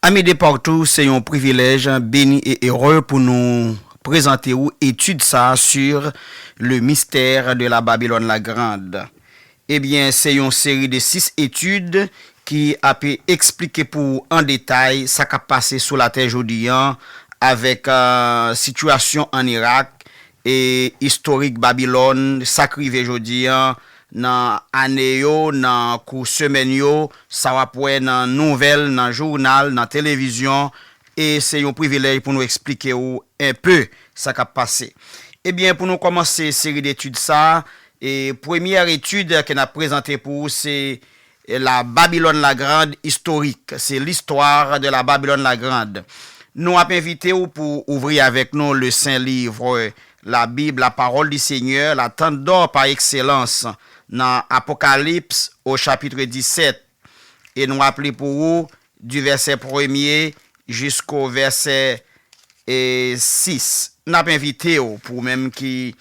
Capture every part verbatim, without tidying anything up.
Ami de partout, se yon privilèj beni e ere pou nou prezante ou etid sa a sur le mystère de la Babylone la Grande. Ebyen, se yon seri de sis etid ki ap eksplike pou ou an detay sa k ap pase sou latè jodi an avèk, euh, sitiyasyon an Irak e istorik Babilòn, sa k rive jodi an, nan ane yo, nan kou semèn yo, sa w ap wè nan nouvèl, nan jounal, nan televizyon, e se yon privilèj pou nou eksplike w enpe sa k ap pase. Ebyen, pou nou kòmanse seri detid sa a, e premyè etid ke n ap prezante pou ou, se La Babylone la Grande historique, c'est l'histoire de la Babylone la Grande. Nou ap envite w pou ouvri avèk nou le Sen Liv, la Bib, la Parole du Seigneur, la tente d'or par excellence, nan Apokalips o chapit disèt. E nou ap li pou ou di vèsè premye jisko vèsè e sis. N ap envite w, pou ou menm ki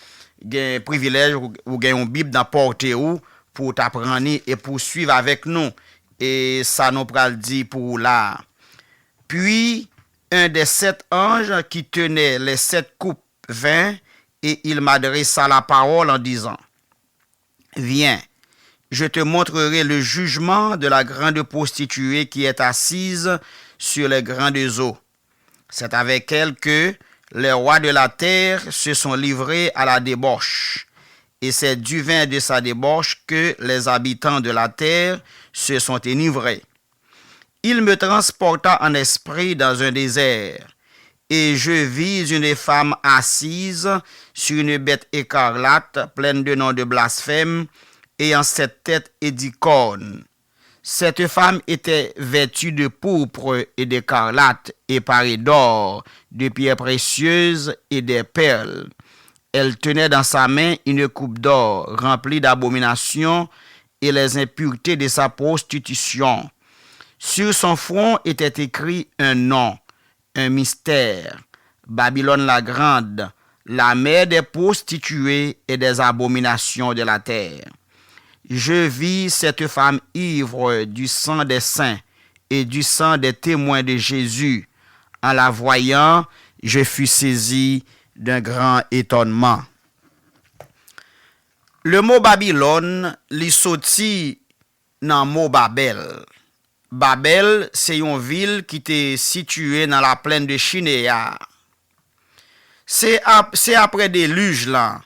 gen privilèj ou, ou gen yon Bib nan pòte ou, pou w ta pran li e pou w swiv avèk nou e sa nou pral di pou ou la a. Puis un des sept anges qui tenait les sept coupes vint et il m'adressa la parole en disant, Viens, je te montrerai le jugement de la grande prostituée qui est assise sur les grandes eaux. C'est avec elle que les rois de la terre se sont livrés à la débauche, et c'est du vin de sa débauche que les habitants de la terre se sont enivrés. Il me transporta en esprit dans un désert, et je vis une femme assise sur une bête écarlate, pleine de noms de blasphème, ayant sept têtes et dix cornes. Cette femme était vêtue de pourpre et d'écarlate, et parée d'or, de pierres précieuses et des perles. Elle tenait dans sa main une coupe d'or remplie d'abominations et les impuretés de sa prostitution. Sur son front était écrit un nom, un mystère, Babylone la grande, la mère des prostituées et des abominations de la terre. Je vis cette femme ivre du sang des saints et du sang des témoins de Jésus. En la voyant, je fus saisi d'un grand étonnement. Le mo Babilòn, li soti nan mo Babèl. Babèl se yon vil ki te sitiye nan laplèn de Chineya. Se ap-, se apre delij lan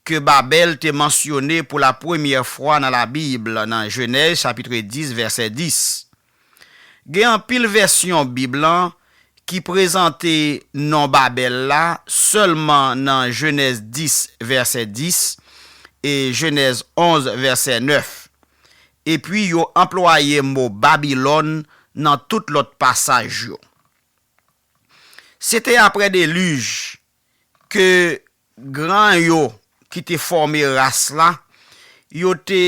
ke Babèl te mansyone pou la premyè fwa nan Labib, nan Jenèz chapit dis, vèsè dis. Gen anpil vèsyon Bib lan ki prezante non Babèl la sèlman nan Jenèz dis, vèsè dis, e Jenèz onz, vèsè nèf. Epi yo anplwaye mo Babilòn nan tout lòt pasaj yo. Se te apre delij ke gran yo ki te fòme ras la, yo te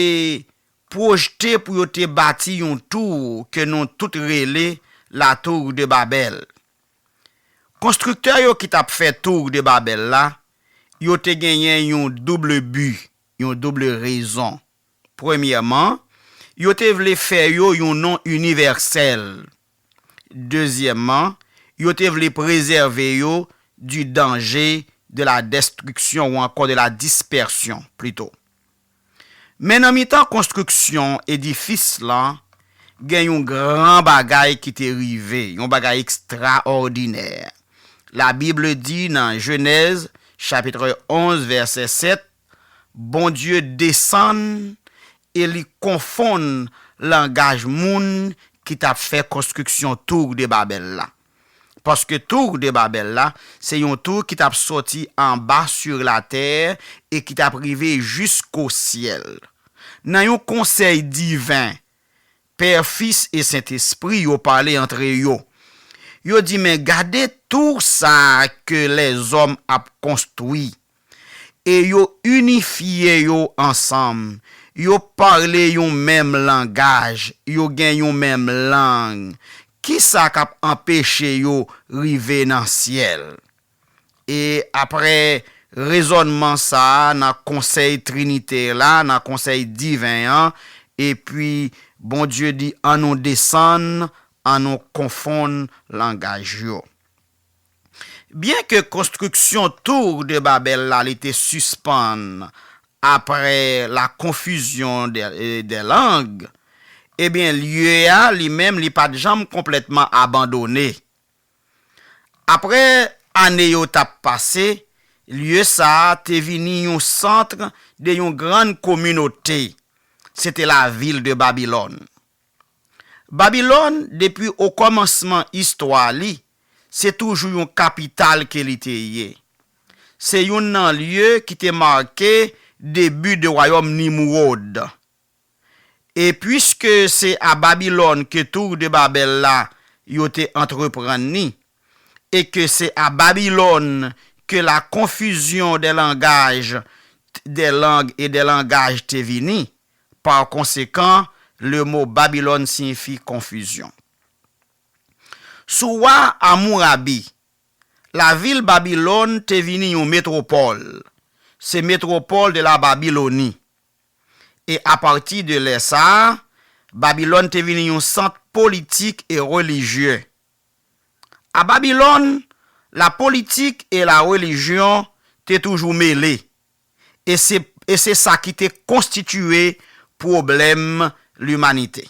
pwojte pou yo te bati yon tou ke nou tout rele la Tour de Babèl. Konstriktè yo ki t ap fè Tour de Babèl la, yo te genyen yon double bi, yon double rezon. Premyèman, yo te vle fè yo yon non inivèsèl. Dezyèmman, yo te vle prezève yo du danger de la destruction ou encore de la dispersion, plito. Men nan mitan konstriksyon edifis lan, gen yon gran bagay ki te rive, yon bagay ekstraòdinè. La Bible di nan Jenèz, chapit onz, vèsè sèt, Bondye desann e li konfonn langaj moun ki t ap fè konstriksyon Tour de Babèl la. Paske Tour de Babèl la, se yon tou ki t ap sòti anba sur la terre e ki t ap rive jisko syèl. Nan yon konsèy diven, Pè, Fis e Sentespri yo pale antre yo. Yo di, men gade tou sa ke lèzòm ap konstwi. E yo inifye yo ansanm. Yo pale yon menm langaj. Yo gen yon menm lang. Kisa k ap anpeche yo rive nan syèl? E apre rezònman sa a nan konsèy trinitè la, nan konsèy diven an, epi Bondye di, ann nou desann, annou konfonn langaj yo. Byenke konstriksyon Tour de Babèl la li te sispann après la confusion des, des langues, ebyen, lye a li menm li pa t janm konplètman abandone. Apre ane yo t ap pase, lye sa a te vini yon sant de yon grann kominote. Se te lavil de Babilòn. Babilòn, depi okòmansman istwa li, se toujou yon kapital ke li te ye. Se youn nan lye ki te make debi de wayòm Nimwod. E piske se a Babilòn ke Tour de Babèl la yo te antreprann li, e ke se a Babilòn ke la confusion des langages, des langues et des langages te vini, par conséquent, le mot Babylone signifie confusion. Sou wa Amourabi, lavil Babilòn te vini yon metwopòl. Se metwopòl de la Babiloni. E apati de lè sa a, Babilòn te vini yon sant politik e relijye. A Babilòn, la politik e la relijyon te toujou mele. E se, e se sa ki te konstitiye pwoblèm limanite.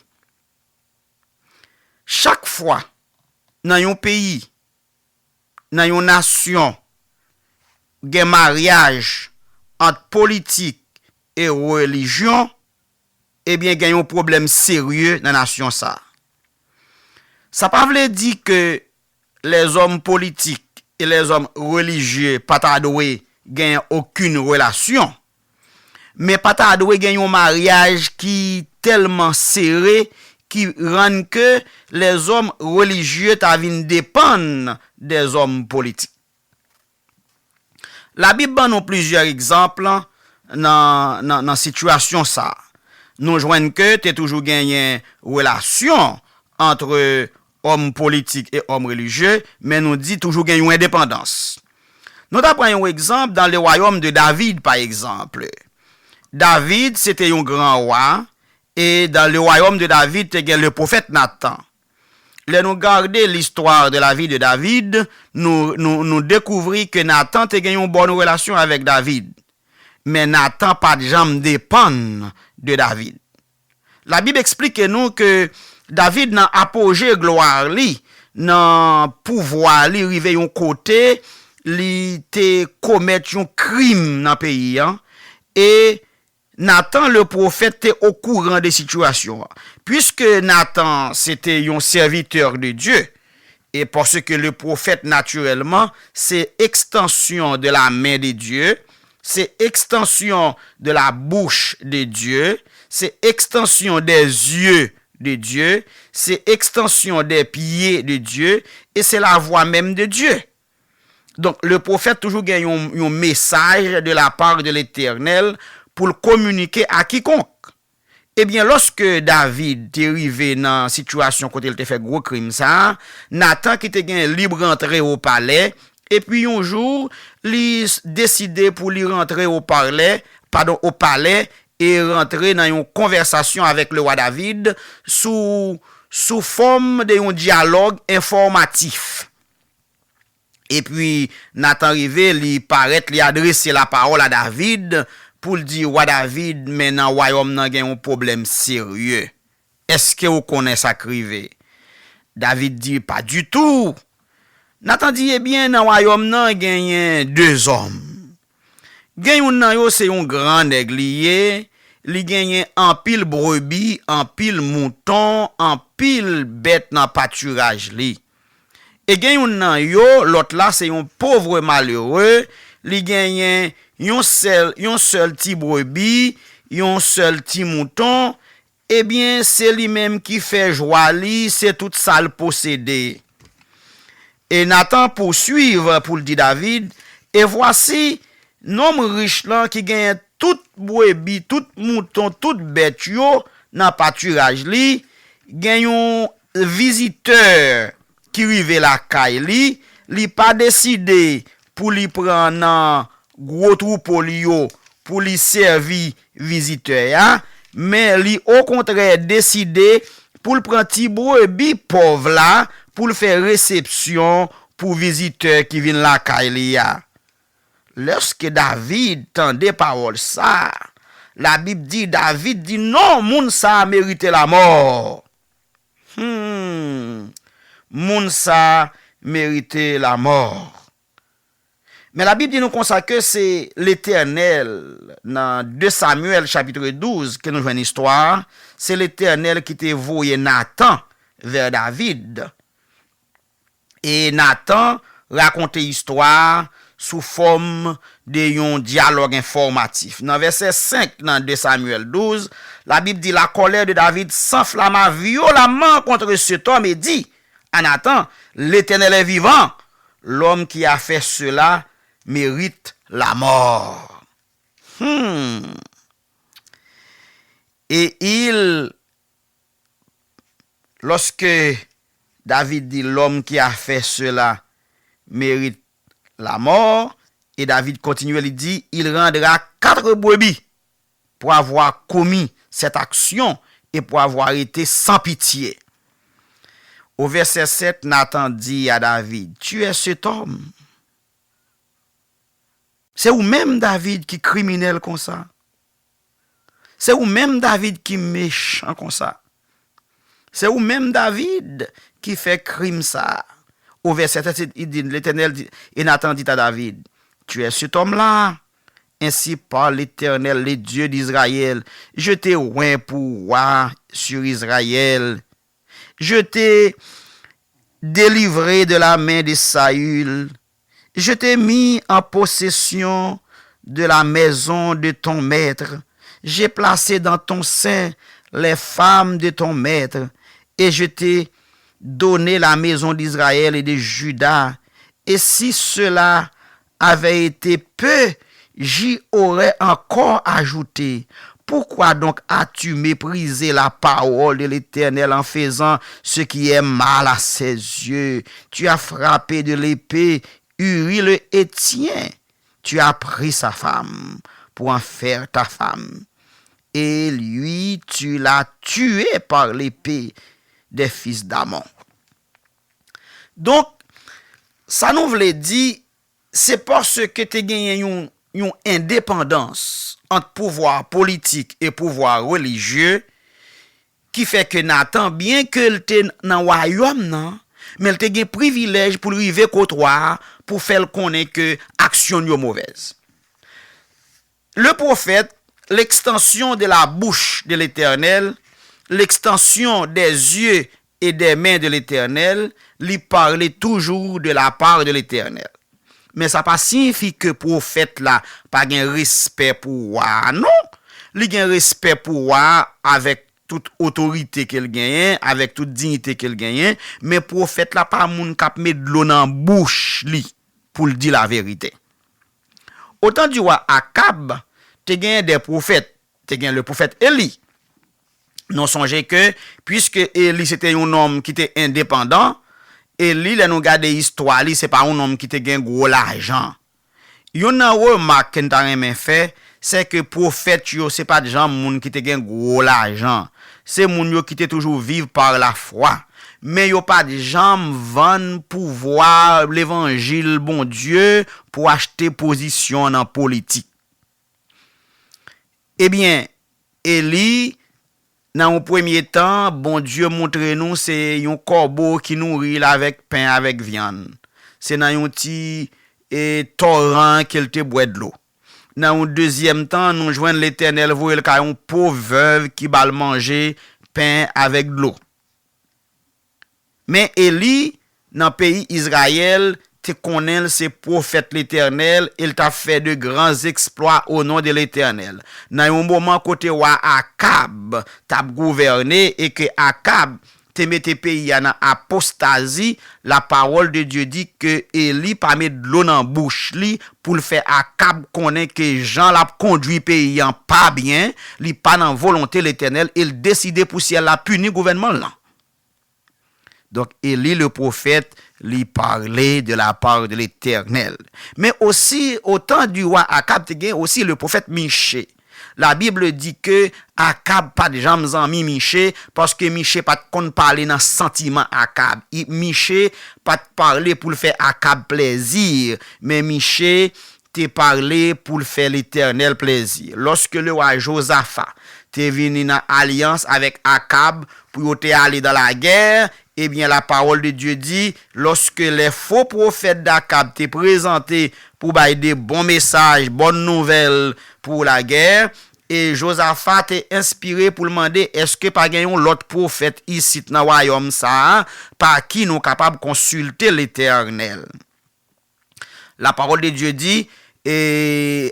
Chak fwa nan yon peyi, nan yon nasyon, gen maryaj ant politik e relijyon, ebyen, gen yon pwoblèm serye nan nasyon sa a. Sa pa vle di ke lèzòm politik e lèzòm relijye pa ta dwe gen okenn relasyon, men pa ta dwe gen yon maryaj ki tèlman sere ki rann ke lèzòm relijye ta vin depann dèzòm politik. Labib ban nou plizyè egzanp nan, nan, nan sitiyasyon sa a. Nou jwenn ke te toujou genyen relasyon ant òm politik e òm relijye, men nou di toujou gen yon endepandans. Nou ta pran yon egzanp dans le royaume de David, pa egzanp. David, se te yon gran wa, e dans le royaume de David, te gen le pwofèt Natan. Lè nou gade l'histoire de la vie de David, nou, nou, nou dekouvri ke Natan te gen yon bòn relasyon avèk David. Men Natan pa t janm depann de David. Labib eksplike nou ke David nan apoje glwa li, nan pouvwa li rive yon kote, li te komèt yon krim nan peyi an, e Natan le pwofèt te okouran de sitiyasyon an. Piske Natan se te yon sèvitè de Dye, e paske le pwofèt natirèlman se ekstansyon de la men de Dye, se ekstansyon de la bouch de Dye, se ekstansyon des yeux de Dieu, se ekstansyon des pieds de Dieu, e se la voix même de Dieu. Donk, le pwofèt toujou gen yon, yon mesaj de la part de Letènèl pou l kominike a kikonk. Ebyen, lòske David te rive nan sitiyasyon kote l te fè gwo krim sa a, Natan ki te gen lib rantre o palè, epi yon jou, li s-, deside pou li rantre o palè, padon, o palè, e rantre nan yon konvèsasyon avèk le wa David sou, sou fòm de yon dyalòg enfòmatif. Epi, Natan rive, li parèt, li adrese lapawòl a David pou l di, wa David, men nan wayòm nan gen yon pwoblèm serye. Èske w konnen sa k rive? David di, pa ditou. Natan di, ebyen, nan wayòm nan genyen de zòm. Gen youn nan yo se yon gran nèg li ye, li genyen anpil brebi, anpil mouton, anpil bèt nan patiraj li. E gen youn nan yo, lòt la se yon pòv malere, li genyen yon sèl, yon sèl ti brebi, yon sèl ti mouton, ebyen, se li menm ki fè jwa li, se tout sa l posede. E Natan pouswiv pou l di David, e vwasi, nonm rich lan ki genyen tout brebi, tout mouton, tout bèt yo nan patiraj li, gen yon vizitè ki rive lakay li, li pa deside pou li pran nan gwo twoupo li yo pou li sèvi vizitè a, men li okontrè deside pou l pran ti brebi pòv la, pou l fè resepsyon pou vizitè ki vin lakay li a. Lèske David tande pawòl sa a, Labib di, David di, "Non, moun sa a merite lamò." Hmm, moun sa a merite lamò. Men Labib di nou konsa ke se Letènèl, nan de Samyèl chapit douz ke nou jwenn istwa a, se Letènèl ki te voye Natan vè David. E Natan rakonte istwa a sou fòm de yon dyalòg enfòmatif. Nan vèsè senk nan de Samyèl douz, Labib di, "La colère de David s'enflamma violemment contre cet homme et dit à Nathan, L'Éternel est vivant, l'homme qui a fait cela mérite la mort." Hmm. Et il, lorsque David dit, "L'homme qui a fait cela mérite la mort", et David continue, il dit, "Il rendra quatre brebis pour avoir commis cette action et pour avoir été sans pitié." Au verset sept, Nathan dit à David, "Tu es cet homme." Se ou menm, David, ki kriminèl konsa. Se ou menm, David, ki mechan konsa. Se ou menm, David, ki fè krim sa a. Au verset sept, il dit, l'Éternel dit, et Nathan dit à David, "Tu es cet homme-là. Ainsi parle l'Éternel, le Dieu d'Israël. Je t'ai oint pour roi sur Israël. Je t'ai délivré de la main de Saül. Je t'ai mis en possession de la maison de ton maître. J'ai placé dans ton sein les femmes de ton maître, et je t'ai donné la maison d'Israël et de Juda. Et si cela avait été peu, j'y aurais encore ajouté. Pourquoi donc as-tu méprisé la parole de l'Éternel en faisant ce qui est mal à ses yeux? Tu as frappé de l'épée Uri le Hétien. Tu as pris sa femme pour en faire ta femme. Et lui, tu l'as tué par l'épée des fils d'Amon." Donk, sa nou vle di, se paske te genyen yon, yon endepandans ant pouvwa politik e pouvwa relijye, ki fè ke Natan, byen ke l te nan wayòm nan, men l te gen privilèj pou l rive kot wa a, pou fè l konnen ke aksyon l yo movèz. Le prophète, l'extension de la bouche de l'Éternel, l'extension des yeux et des mains de l'Éternel, li parle toujours de la part de l'Éternel. Men sa pa siyifi ke pwofèt la pa gen respè pou wa a, non. Li gen respè pou wa a avèk tout otorite ke l genyen, avèk tout diyite ke l genyen, men pwofèt la pa moun k ap met dlo nan bouch li pou l di laverite. Au temps du roi Akab, te genyen de pwofèt, te gen le pwofèt Eli. Nou sonje ke, piske Eli se te yon nonm ki te endepandan, Eli, lè nou gade istwa li, se pa yon nonm ki te gen gwo lajan. Youn nan remak ke n ta renmen fè, se ke pwofèt yo, se pa t janm moun ki te gen gwo lajan. Se moun yo ki te toujou viv pa lafwa. Men yo pa t janm vann pouvwa levanjil Bondye pou achte pozisyon nan politik. Ebyen, Eli, nan yon premye tan, Bondye montre nou se yon kòbo ki nouri l avèk pen avèk vyann. Se nan yon ti, e, toran ke l te bwè dlo. Nan yon dezyèm tan, nou jwenn Letènèl voye l kay yon pov vèv ki ba l manje pen avèk dlo. Men Eli, nan peyi Izrayèl, te konnen l se pwofèt Letènèl e l t ap fè de gran eksplwa o non de Letènèl. Nan yon moman kote wa Akab t ap gouvène e ke Akab te mete peyi a nan apostazi, la parole de Dieu di ke Eli pa met dlo nan bouch li pou l fè Akab konnen ke jan l ap kondui peyi an pa byen, li pa nan volonte Letènèl e l deside pou syèl la pini gouvènman l lan. Donk, Eli le pwofèt, li parle de la part de Letènèl. Men osi, o tan di wa Akab, te gen osi le pwofèt Miche. La Bible dit que Akab pa t janm zanmi Miche, paske Miche pa t konn pale nan santiman Akab. I- Miche pa t pale pou l fè Akab plèzi, men Miche te pale pou l fè Letènèl plèzi. Lorsque le roi Josaphat te vini nan alyans avèk Akab pou yo te ale dans la guerre, eh bien, la parole de Dieu dit, lorsque les faux prophètes d'Akab te prezante pou bay de bon mesaj, bòn nouvèl pou lagè, e Jozafa te enspire pou l mande, èske pa gen yon lòt pwofèt isit nan wayòm sa a pa ki nou kapab konsilte Letènèl? La parole de Dieu dit, e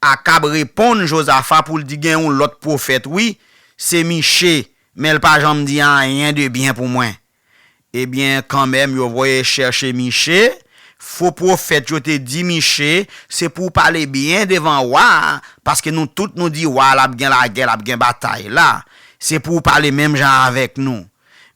Akab reponn Jozafa pou l di gen yon lòt pwofèt, wi, se Miche, men l pa janm di anyen de byen pou mwen. Ebyen, kanmenm, yo voye chèche Miche. Fo pwofèt yo te di Miche, se pou w pale byen devan wa a, paske nou tout nou di wa a l ap gen lagè, l ap gen batay la. Se pou w pale menm jan avèk nou.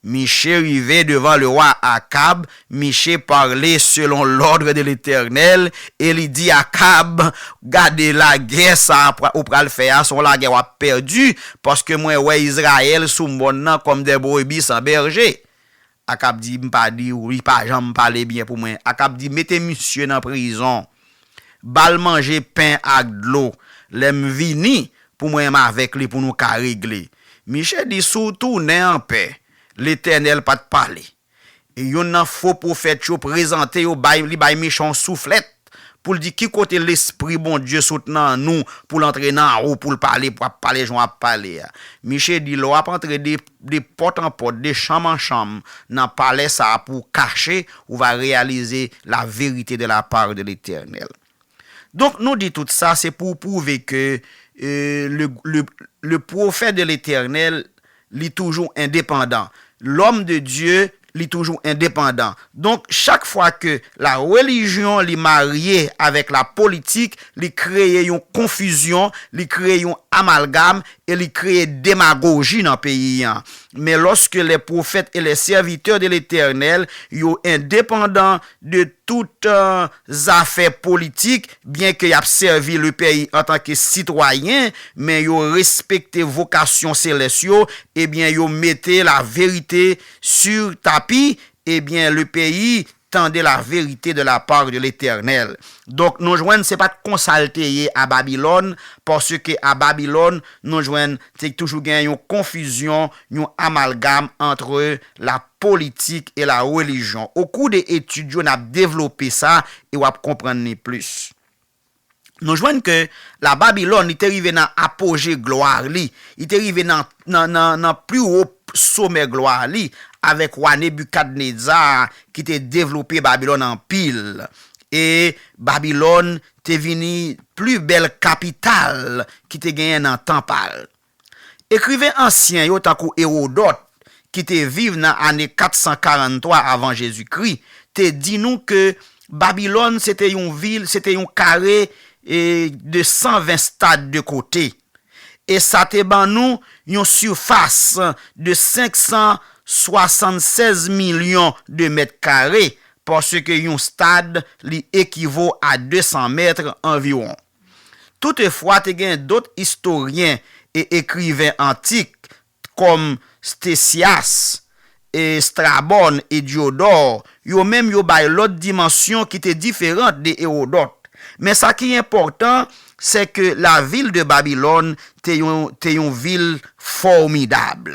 Miche rive devan le roi Akab, Miche parle selon l'ordre de l'Éternel, e li di Akab, gade lagè sa a ou pral fè a, se yon lagè w ap pèdi, paske mwen wè Izrayèl sou mòn nan kòm de brebi san bèje. Akab di, m pa di w, li pa janm pale byen pou mwen. Akab di, mete misye nan prizon. Ba l manje pen ak dlo. Lè m vini, pou mwen menm avèk li pou nou ka regle. Miche di, si w tounen anpè, Letènèl pa t pale. E youn nan fo pwofèt yo prezante yo, bay, li bay Miche yon souflèt pou l di ki kote Lespri Bondye sot nan nou pou l antre nan ou, pou l pale, pou ap pale jan w ap pale a. Miche di, lè w ap antre de, de pòt an pòt, de chanm an chanm, nan palè sa a pou w kache, ou va reyalize la vérité de la part de l'Éternel. Donk, nou di tout sa, se pou pwouve ke euh, le, le, le prophète de l'Éternel, li toujou endepandan. L'homme de Dieu, li toujou endepandan. Donk, chak fwa ke la religion li marye avèk la politik, li kreye yon konfizyon, li kreye yon amalgam e li kreye demagoji nan peyi an. Men lorsque les prophètes et les serviteurs de l'Éternel, yo endepandan de tout euh, zafè politik, byen ke y ap sèvi le peyi antanke sitwayen, men yo respekte vokasyon selès yo, ebyen yo mete la verite sur tapi, ebyen le peyi tande la verite de la part de l'Éternel. Donk nou jwenn se pa t konsa l te ye a Babilòn, paske a Babilòn nou jwenn te toujou gen yon konfizyon, yon amalgam antre la politik e la relijyon. Okou de etid yo, n ap devlope sa e w ap konprann li plis. Nou jwenn ke la Babilòn, li te rive nan apoje glwa li, li te rive nan, nan, nan, nan pli wo somè glwa li avèk wa Nebikadneza ki te devlope Babilòn anpil. E Babilòn te vini pli bèl kapital ki te genyen nan tan pa l. Ekriven ansyen yo, tankou Ewodòt, ki te viv nan ane kat san karanntwa avan Jezikri, te di nou ke Babilòn se te yon vil, se te yon kare e, de san ven stad de kote. E sa te ban nou yon sifas de senk san swasannsèz milyon de mèt kare, paske yon stad li ekivo a de san mèt anviwon. Toutefwa, te gen dòt istoryen e ekriven antik, kòm Stesyas, e Strabòn, Edyodò, yo menm yo bay lòt dimansyon ki te diferan de Ewodòt. Men sa ki enpòtan, se ke la vil de Babilòn te yon, te yon vil fòmidab.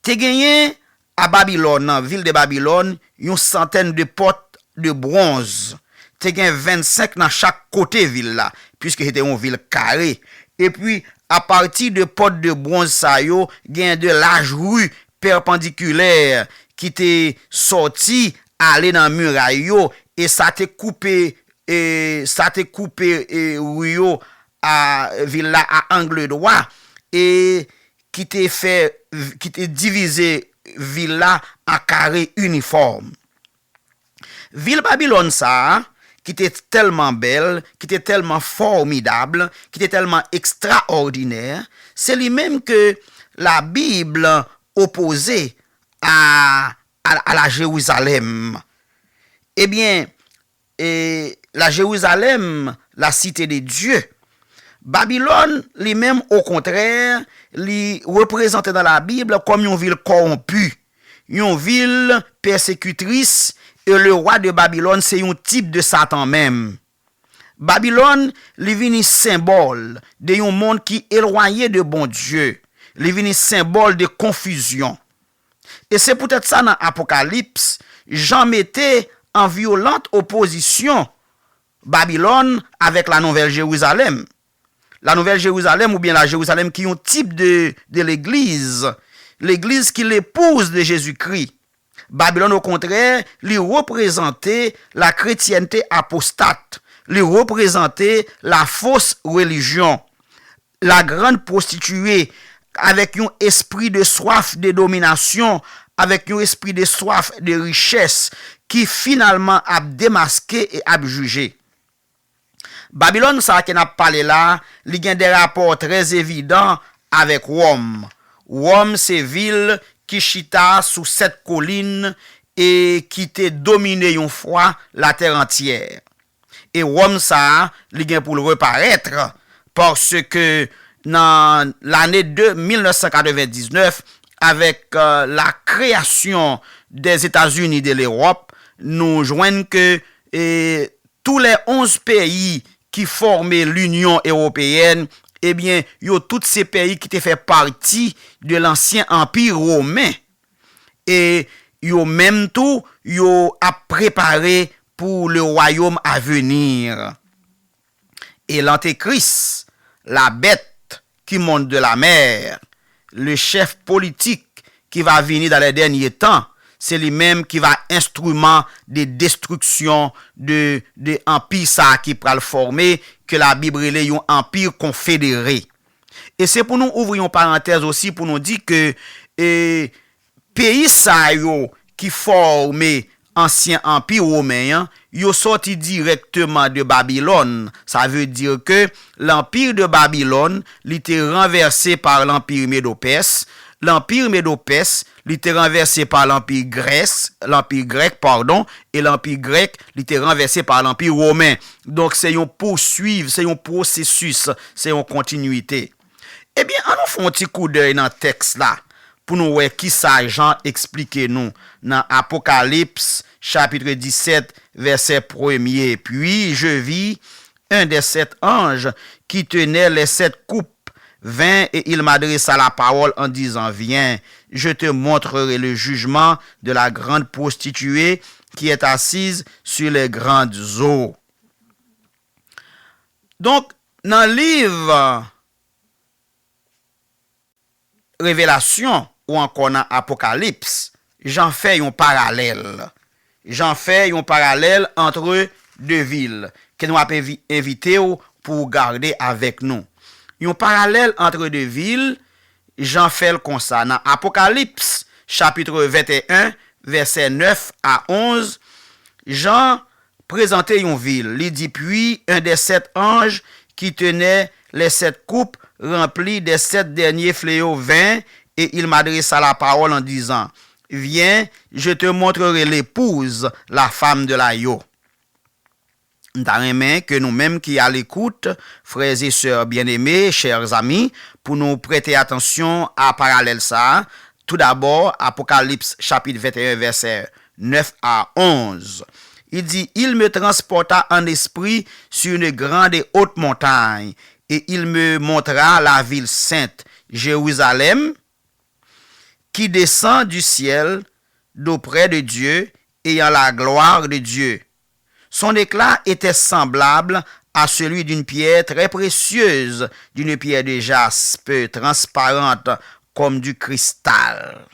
Te genyen a Babilòn, nan vil de Babilòn, yon santèn de pòt de bwonz. Te gen vennsenk nan chak kote vil la, piske se te yon vil kare. Epi, apati de pòt de bwonz sa yo, gen de laj ri pèpandikilè ki te sòti ale nan miray yo, e sa te koupe, e sa te koupe, e, ri yo a vil la a angle dwa, e ki te fè, ki te divize vil la an kare inifòm. Vil Babilòn sa a, ki te tèlman bèl, ki te tèlman fòmidab, ki te tèlman ekstraòdinè, se li menm ke Labib opoze a, a, a la Jerizalèm. Ebyen, e, la Jerizalèm, la cité de Dieu, Babilòn, li menm, okontrè, li reprezante nan Labib kòm yon vil kòwonpi, yon vil pèsekitris, e le wa de Babilòn se yon tip de Satan menm. Babilòn, li vini senbòl de yon monn ki elwanye de Bondye. Li vini senbòl de konfizyon. E se poutèt sa, nan Apokalips, Jan mete an vyolant opozisyon Babilòn avèk la Nouvèl Jerizalèm. La Nouvèl Jerizalèm, oubyen la Jerizalèm ki yon tip de, de legliz, legliz ki lepouz de Jezikri. Babilòn, okontrè, li reprezante la kretyènte apostat, li reprezante la fausse religion, la grande prostituée, avèk yon espri de swaf de dominasyon, avèk yon espri de swaf de richès ki finalman ap demaske e ap jije. Babilòn sa a ke n ap pale la, li gen de rapò trè evidan avèk Wòm. Wòm se vil ki chita sou sèt kolin e ki te domine yon fwa latè antyè. E Wòm sa a, li gen pou l reparèt, paske nan lane de mil nèf san katrevendiznèf, avèk, euh, la création des États-Unis de l'Europe, nou jwenn ke, e, tous les onze pays ki fòme Linyon Ewopeyèn, ebyen, yo tout se peyi ki te fè pati de lansyen anpi women. E yo menm tou, yo ap prepare pour le royaume à venir. Et l'antéchrist, la bête qui monte de la mer, le chef politique qui va venir dans les derniers temps, se li menm ki va enstriman de destriksyon de, de anpi sa a ki pral fòme, ke Labib rele yon anpi konfedere. E se pou nou ouvri yon parantèz osi pou nou di ke, e, peyi sa yo ki fòme ansyen anpi women an, yo sòti dirèkteman de Babilòn. Sa vle di ke l'Empire de Babylone, li te ranvèse pa l'Empire Medo-Perse. L'Empire Medo-Perse, li te ranvèse pa l'Empire Grèce, l'Empire grec, pardon, e l'Empire grec, li te ranvèse pa l'Empire romain. Donk, se yon pouswiv, se yon pwosesis, se yon kontinwite. Ebyen, ann nou fè yon ti koudèy nan tèks la pou nou wè kisa Jan eksplike nou nan Apokalips, chapitre dix-sept, vèsè premye. Puis je vis un des sept anges qui tenait les sept coupes vin et il m'adressa la parole en disant, Viens, je te montrerai le jugement de la grande prostituée qui est assise sur les grandes eaux. Donk, nan liv Revelasyon ou ankò nan Apokalips, Jan fè yon paralèl. Jan fè yon paralèl antre de vil ke nou ap envi-, envite w pou w gade avèk nou. Yon paralèl antre de vil, Jan fè l konsa. Nan Apokalips, chapitre vingt et un, vèsè neuf à onze, Jan prezante yon vil. Li di, Puis un des sept anges qui tenait les sept coupes remplies des sept derniers fléaux vint, et il m'adressa la parole en disant, Viens, je te montrerai l'épouse, la femme de l'agneau. M ta renmen ke nou menm ki alekout, frè e sè byeneme, chè zami, pou nou prete atansyon a paralèl sa a. Toudabò, Apokalips chapit vingt et un, vèsè neuf à onze. Il dit, Il me transporta en esprit sur une grande et haute montagne, et il me montra la ville sainte, Jérusalem, qui descend du ciel d'auprès de Dieu, ayant la gloire de Dieu. Son éclat était semblable à celui d'une pierre très précieuse, d'une pierre de jaspe, transparente comme du cristal.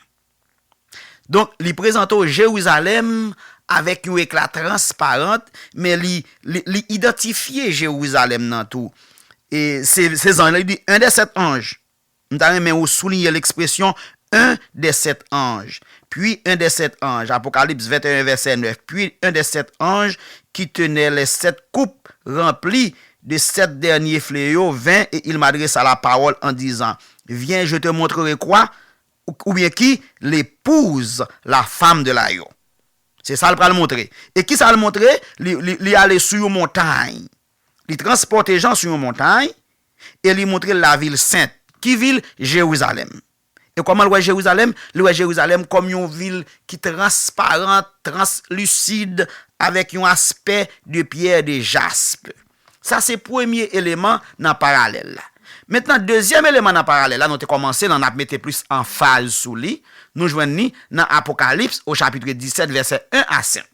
Donk, li prezante w Jerizalèm avèk yon ekla transparan, men li, li, li idantifye Jerizalèm nan tou. E se, se zanj la, li di, un des sept anges. M ta renmen ou souliye lekspresyon un des sept anges. Puis un des sept anges, Apocalypse vingt et un, verset neuf. Puis un des sept anges qui tenait les sept coupes remplies de sept derniers fléaux vint et il m'adressa la parole en disant, Viens, je te montrerai quoi? Ou, oubyen ki? L'épouse, la femme de l'agneau. Se sa l pral montre. E ki sa l montre? Li, li, li ale sou yon montay. Li transpòte Jan sou yon montay. e li montre l lavil sent. Ki vil? Jerizalèm. E kòman l wè Jerizalèm? Li wè Jerizalèm kòm yon vil ki transparan, translisid, avèk yon aspè de pyè de jasp. Sa se premye eleman nan paralèl la. Mentnan, dezyèm eleman nan paralèl la, nou te kòmanse la, n ap mete plis anfaz sou li. Nou jwenn li nan Apokalips, au chapitre dix-sept, vèsè un à cinq.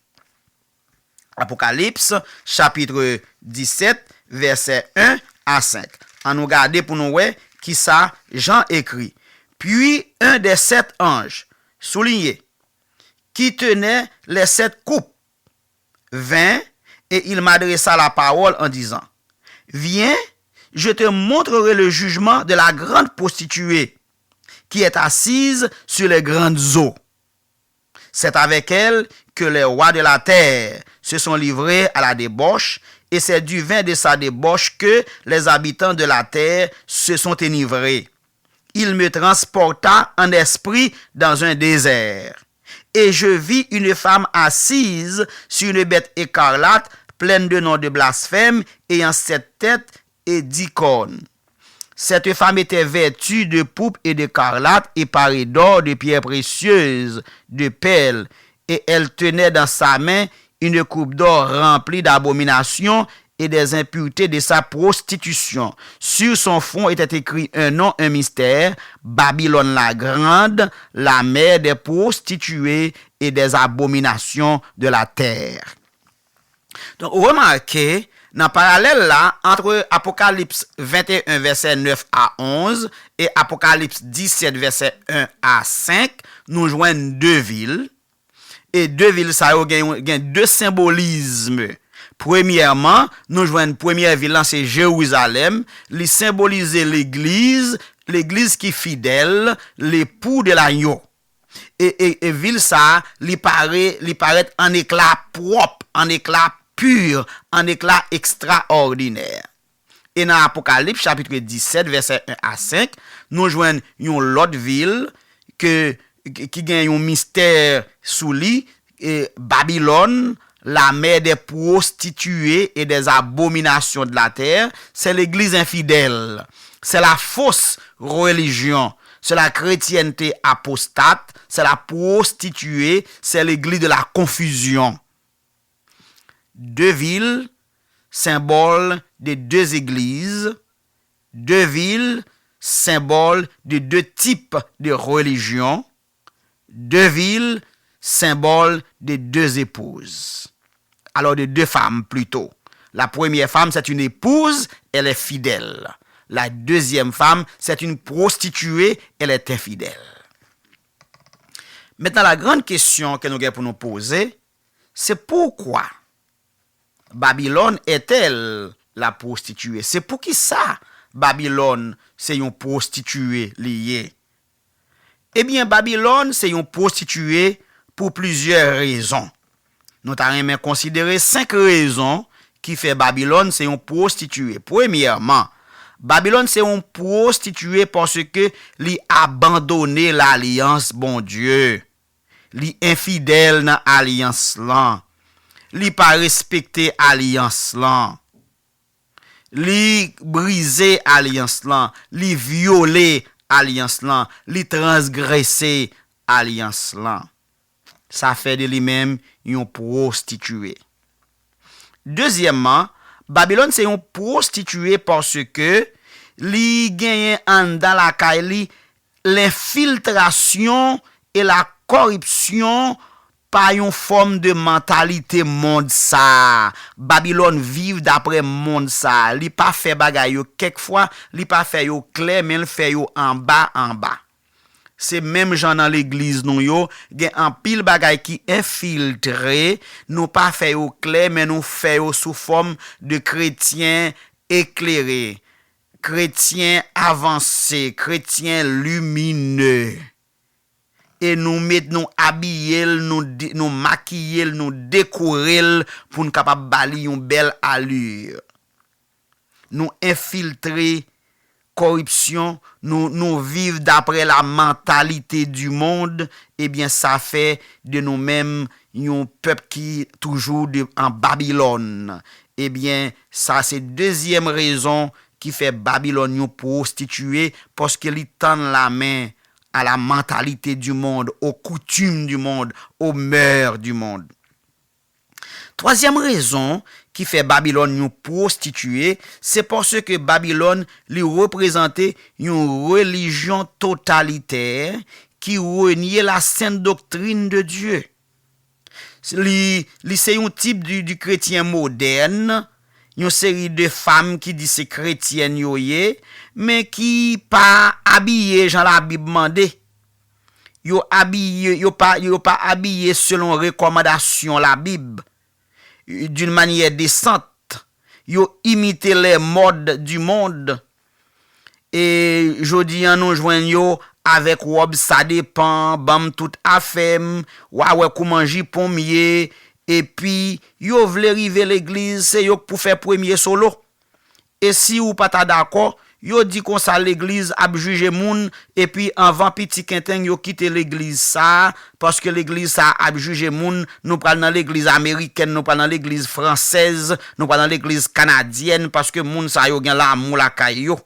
Apokalips, chapitre dix-sept, vèsè un à cinq. Ann nou gade pou nou wè kisa Jan ekri. Puis un des sept anges, souligné, qui tenait les sept coupes, vint, et il m'adressa la parole en disant, viens, je te montrerai le jugement de la grande prostituée, qui est assise sur les grandes eaux. C'est avec elle que les rois de la terre se sont livrés à la débauche, et c'est du vin de sa débauche que les habitants de la terre se sont enivrés. Il me transporta en esprit dans un désert. Et je vis une femme assise sur une bête écarlate, pleine de noms de blasphème, ayant sept têtes et dix cornes. Cette femme était vêtue de pourpre et d'écarlate et parée d'or, de pierres précieuses, de perles, et elle tenait dans sa main une coupe d'or remplie d'abominations et des impuretés de sa prostitution. Sur son front était écrit un nom, un mystère, Babylone la grande, la mère des prostituées et des abominations de la terre. Donk, remake, nan paralèl la, ant Apokalips venteyen, vèsè nèf a onz, e Apokalips disèt, vèsè en a senk, nou jwenn de vil. E de vil sa yo gen, gen de senbolizm. Premyèman, nou jwenn premyè vil lan, se Jerizalèm. Li senbolize legliz, legliz ki fidèl, l'époux de l'agneau. E, e, e vil sa a, li pare, li parèt an ekla pwòp, an ekla pi, an ekla ekstraòdinè. E nan Apokalips, chapit disèt, vèsè en a senk, nou jwenn yon lòt vil ke, ki, ki gen yon mistè sou li, e Babilòn, la mère des prostituées et des abominations de la terre, c'est l'église infidèle, c'est la fausse religion, c'est la chrétienté apostate, c'est la prostituée, c'est l'église de la confusion. De vil, senbòl de de egliz, de vil, senbòl de de tip de relijyon, de vil, senbòl de de epouz. Alors, de deux femmes plutôt. La première femme, c'est une épouse, elle est fidèle. La deuxième femme, c'est une prostituée, elle est infidèle. Maintenant, la grande question que nous avons pour nous poser, c'est pourquoi Babylone est-elle la prostituée? Se poukisa Babilòn se yon pwostitiye li ye? Ebyen, Babilòn se yon pwostitiye pou plizyè rezon. Nou ta renmen konsidere senk rezon ki fè Babilòn se yon pwostitiye. Premyèman, Babilòn se yon pwostitiye paske li abandone lalyans Bondye. Li enfidèl nan alyans lan. Li pa respekte alyans lan. Li brize alyans lan. Li vyole alyans lan. Li transgrese alyans lan. Sa fè de li menm yon pwostitiye. Dezyèmman, Babilòn se yon pwostitiye paske li genyen anndan lakay li lenfiltrasyon e la kòripsyon pa yon fòm de mantalite mond sa a. Babilòn viv daprè mond sa a. Li pa fè bagay yo kèk fwa, li pa fè yo klè, men l fè yo anba anba. Se menm jan nan legliz nou yo, gen anpil bagay ki enfiltre, nou pa fè yo klè, men nou fè yo sou fòm de kretyen eklere, kretyen avanse, kretyen limine. E nou met, nou abiye l, nou de-, nou makiye l, nou dekore l pou n kapab ba li yon bèl ali. Nou enfiltre kòripsyon, nou, nou viv daprè la mentalité du monde, ebyen, sa fè de nou menm yon pèp ki toujou de, an Babilòn. Ebyen, sa se dezyèm rezon ki fè Babilòn yon pwostitiye, paske li tann lamen à la mentalité du monde, aux coutumes du monde, aux mœurs du monde. Twazyèm rezon ki fè Babilòn yon pwostitiye, se paske Babilòn li reprezante yon relijyon totalitè ki renye la sent doktrin de Dye. Li, li se yon tip di, di kretyen modèn, yon seri de fanm ki di se kretyèn yo ye, men ki pa abiye jan Labib mande. Yo abiye, yo pa, yo pa abiye selon rekòmandasyon Labib, d'une manière décente. Yo imite les modes du monde. E jodi a, nou jwenn yo avèk wòb sa depan, ban m tout afè m, w a wè kouman jipon m ye, epi yo vle rive legliz, se yo k pou fè premye solo. E si ou pa ta dakò, yo di konsa legliz ap jije moun, epi anvan piti kenteng yo kite legliz sa a, paske legliz sa a ap jije moun, nou pral nan legliz amerikèn, nou pral nan legliz fransèz, nou pral nan legliz kanadyèn, paske moun sa yo gen lanmou lakay yo.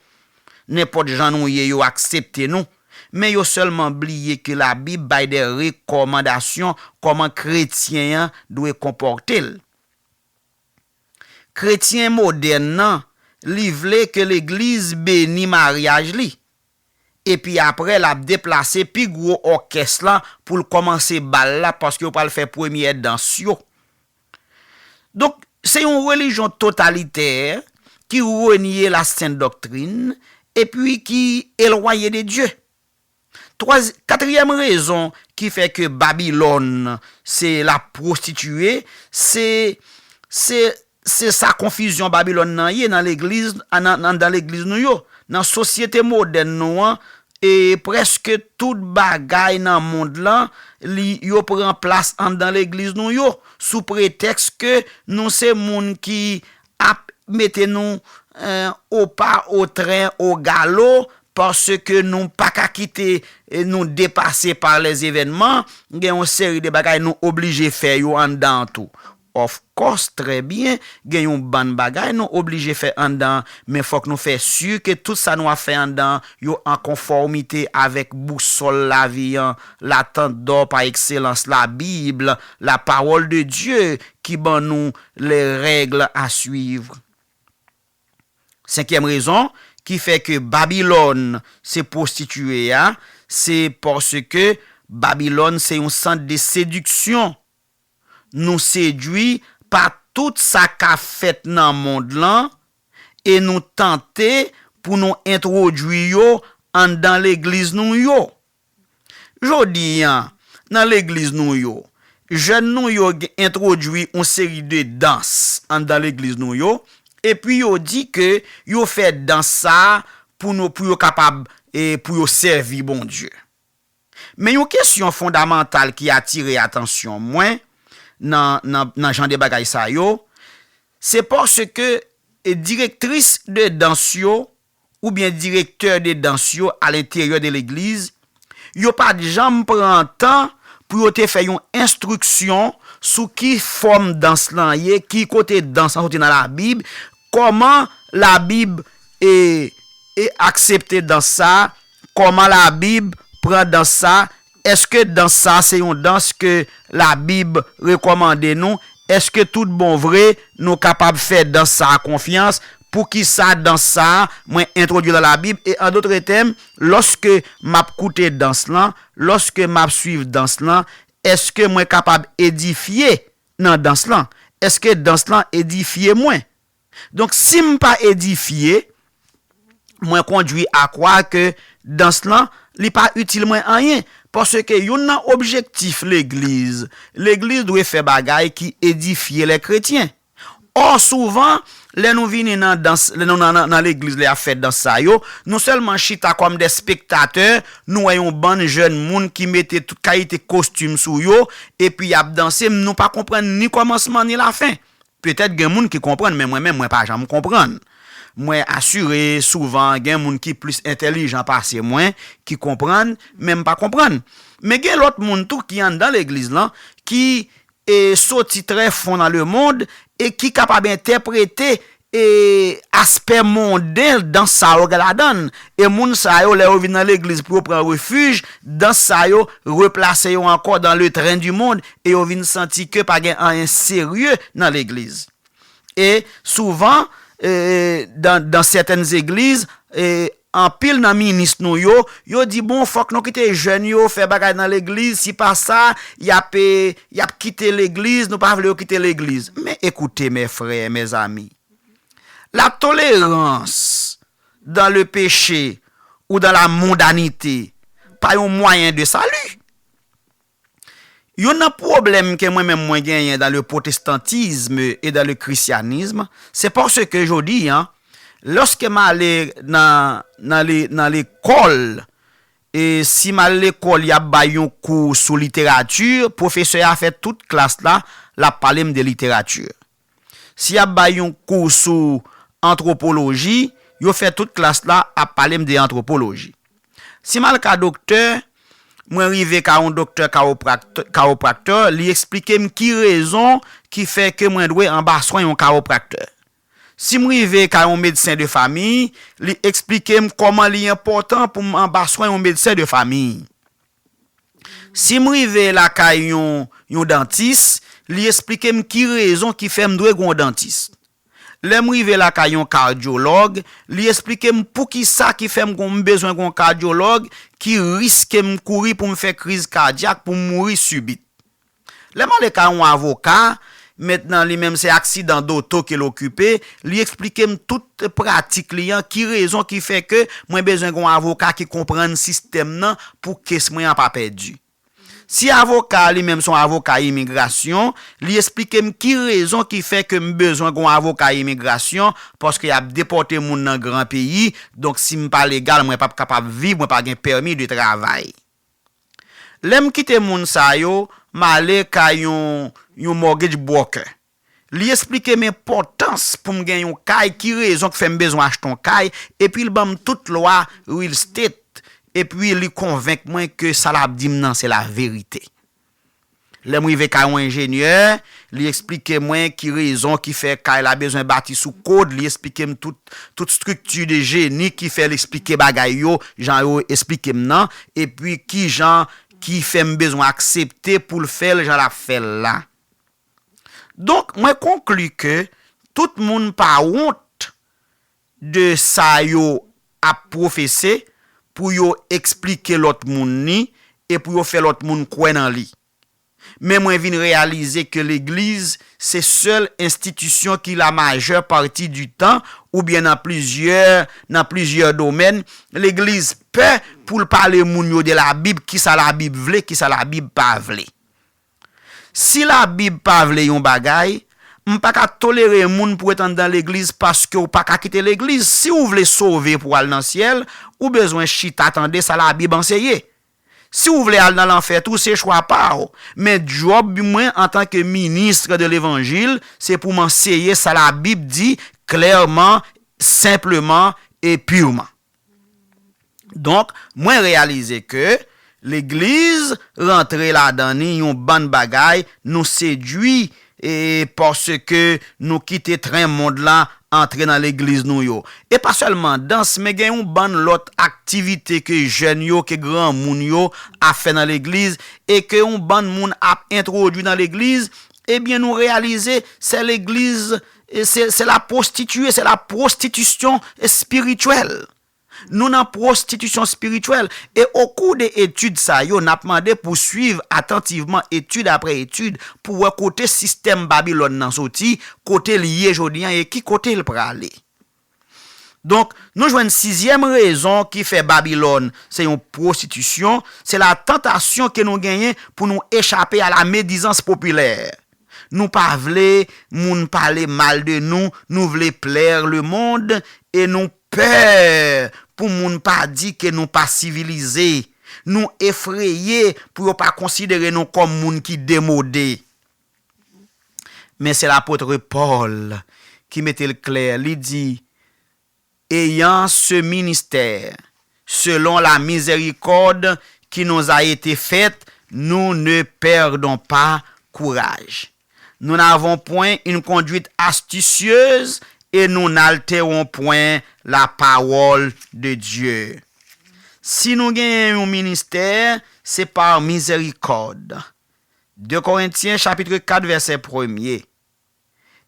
Nenpòt jan nou ye, yo aksepte nou. Men yo sèlman bliye ke Labib bay de rekòmandasyon kòman kretyen an dwe konpòte l. Kretyen modèn nan, li vle ke legliz beni maryaj li. Epi apre, l ap deplase pi gwo òkès la pou l kòmanse bal la, paske yo pral fè premyè dans yo. Donk, se yon relijyon totalitè ki renye la sent doktrin epi ki elwanye de Dye. Twaz-, katriyèm rezon ki fè ke Babilòn se la pwostitiye, se, se, se sa konfizyon Babilòn nan ye nan legliz, nan, nan, anndan legliz nou yo. Nan sosyete modèn nou an, e prèske tout bagay nan mond lan, li, yo pran plas anndan legliz nou yo, sou pretèks ke nou se moun ki ap mete nou, eh, o pa, o tren, o galo, paske nou pa ka kite, eh, nou depase pa lèzevènman. Gen yon seri de bagay nou oblije fè yo anndan an tou. Of course, trè byen, gen yon bann bagay nou oblije fè anndan, men fòk nou fè si ke tout sa nou ap fè anndan, yo an konfòmite avèk bousòl lavi an, l'attente d'or par excellence, la Bible, la parole de Dieu, ki ban nou les règles à suivre. Senkyèm rezon ki fè ke Babilòn se pwostitiye a, se paske Babilòn se yon sant de sediksyon. Nou sedui pa tout sa k ap fèt nan mond lan e nou tante pou nou entwodui yo anndan legliz nou yo. Jodi a, nan legliz nou yo, jèn nou yo gen, entwodui yon seri de dans anndan legliz nou yo, epi yo di ke yo fè dans sa a pou nou, pou yo kapab, e pou yo sèvi Bondye. Men yon kesyon fondamantal ki atire atansyon mwen nan, nan, nan jan de bagay sa yo, se paske, e, direktris de dans yo oubyen direktè de dans yo alenteryè de legliz, yo pa t janm pran tan pou yo te fè yon enstriksyon sou ki fòm dans lan ye, ki kote dans lan soti nan Labib, kòman Labib e, e aksepte dans sa, kòman Labib pran dans sa, èske dans sa se yon dans ke Labib rekòmande nou? Èske tout bon vre nou kapab fè dans sa a konfyans? Poukisa dans sa a mwen entwodui nan Labib? E an dòt tèm, lòske m ap koute dans lan, lòske m ap swiv dans lan, èske mwen kapab edifye nan dans lan? Èske dans lan edifye mwen? Donk, si m pa edifye, mwen kondui a kwè ke dans lan, li pa itil mwen anyen. Paske youn nan objektif legliz, legliz dwe fè bagay ki edifye lè kretyen. Ò, souvan, lè nou vini nan dans, lè nou nan, nan, nan legliz, lè y ap fè dans sa yo, nou sèlman chita kòm de spektatè, nou wè yon bann jèn moun ki mete tout kalite kostim sou yo, epi y ap danse, nou pa konprann ni kòmansman ni lafen. Petèt gen moun ki konprann, men mwen menm, mwen pa janm konprann. Mwen asire, souvan, gen moun ki plis entèlijan pase mwen, ki konprann, men m pa konprann. Men gen lòt moun tou ki anndan legliz lan, ki, e, soti trè fon nan lemonn e ki kapab entèprete, e, aspè monden dans sa yo gen ladan l. E moun sa yo, lè yo vin nan legliz pou yo pran refij, dans sa yo replase yo ankò dans le train du monde, e yo vin santi ke pa gen anyen serye nan legliz. E souvan, e, dans, dans certaines églises, e, anpil nan minis nou yo, yo di, bon, fòk nou kite jèn yo fè bagay nan legliz, si pa sa, y ap, e, y ap kite legliz, nou pa vle yo kite legliz. Men ekoute, mes frères, mes amis, la tolérance dans le péché ou dans la mondanité pa yon mwayen de sali. Youn nan pwoblèm ke mwen menm mwen genyen dans le protestantisme et dans le christianisme, c'est parce que jodi a, lòske m ale nan, nan le, nan lekòl, e si m al lekòl, y ap bay yon kou sou literati, pwofesè a fè tout klas la, l ap pale m de literati. Si y ap bay yon kou sou antwopoloji, yo fè tout klas la ap pale m de antwopoloji. Si m al ka doktè, mwen rive ka yon doktè kawopraktè, li eksplike m ki rezon ki fè ke mwen dwe anba swen yon kawopraktè. Si m rive ka yon medsen de famiy, li eksplike m kòman li enpòtan pou m anba swen yon medsen de famiy. Si m rive lakay yon, yon dantis, li eksplike m ki rezon ki fè m dwe gen yon dantis. Lè m rive lakay yon kadyològ, li eksplike m poukisa ki fè m gon, m bezwen gen yon kadyològ, ki risk ke m kouri pou m fè kriz kadyak, pou m mouri sibit. Lè m ale kay yon avoka, mentnan li menm se aksidan doto ke l okipe, li eksplike m tout pratik li an, ki rezon ki fè ke mwen bezwen gen yon avoka ki konprann sistèm nan pou kes mwen an pa pèdi. Si avoka a li menm se yon avoka imigrasyon, li eksplike m ki rezon ki fè ke m bezwen gen yon avoka imigrasyon, paske y ap depòte moun nan gran peyi, donk si m pa legal, mwen p ap kapab viv, mwen pa gen pèmi de travay. Lè m kite moun sa yo, m ale kay yon, yon mortgage broker. Li eksplike m enpòtans pou m gen yon kay, ki rezon k fè m bezwen achte yon kay, epi l ban m tout lwa real estate, epi li konvenk mwen ke sa l ap di m nan se laverite. Lè m rive kay yon enjenyè, li eksplike mwen ki rezon ki fè kay la bezwen bati sou kòd, li eksplike m tout, tout estrikti de jeni ki fè l eksplike bagay yo, jan yo eksplike m nan, epi ki jan ki fè m bezwen aksepte pou l fè l jan l ap fè l la. Donk, mwen konkli ke tout moun pa wont de sa yo ap pwofese pou yo eksplike lòt moun li e pou yo fè lòt moun kwè nan li. Men mwen vin reyalize ke legliz se sèl enstitisyon ki la majeure partie du temps, oubyen nan plizyè, nan plizyè domèn, legliz pè pou l pale moun yo de Labib, kisa Labib vle, kisa Labib pa vle. Si Labib pa vle yon bagay, m pa ka tolere moun pou ret anndan legliz paske w pa ka kite legliz. Si w vle sove pou w al nan syèl, ou bezwen chita tande sa Labib anseye. Si w vle al nan lanfè tou, se chwa pa w. Men djòb mwen antanke ministre de levanjil, se pou m anseye sa Labib di klèman, senpleman e pirman. Donk, mwen reyalize ke legliz rantre ladan ni yon bann bagay nou sedui e paske nou kite tren mond la antre nan legliz nou yo. E pa sèlman dans, men gen yon bann lòt aktivite ke jèn yo, ke granmoun yo ap fè nan legliz e ke yon bann moun ap entwodui nan legliz, ebyen nou reyalize se legliz, e se, se la pwostitiye, se la pwostitisyon espirityèl. Nou nan pwostitisyon espirityèl. E okou de etid sa yo, n ap mande pou swiv atantivman etid apre etid pou wè kote sistèm Babilòn nan soti, kote l ye jodi a e ki kote l prale. Donk, nou jwenn sizyèm rezon ki fè Babilòn se yon pwostitisyon, se la tantasyon ke nou genyen pou nou echape a la medizans popilè. Nou pa vle moun pale mal de nou, nou vle plaire le monde e nou pè pou moun pa di ke nou pa sivilize. Nou efreye pou yo pa konsidere nou kòm moun ki demode. Men se lapot Pòl ki mete l klè, li di, ayant ce ministère, selon la miséricorde qui nous a été faite, nous ne perdons pas courage. Nous n'avons point une conduite astucieuse et nous n'altérons point la parole de Dieu. Si nou genyen yon ministè, se pa mizerikòd. De Korentyen chapit kat vèsè premye.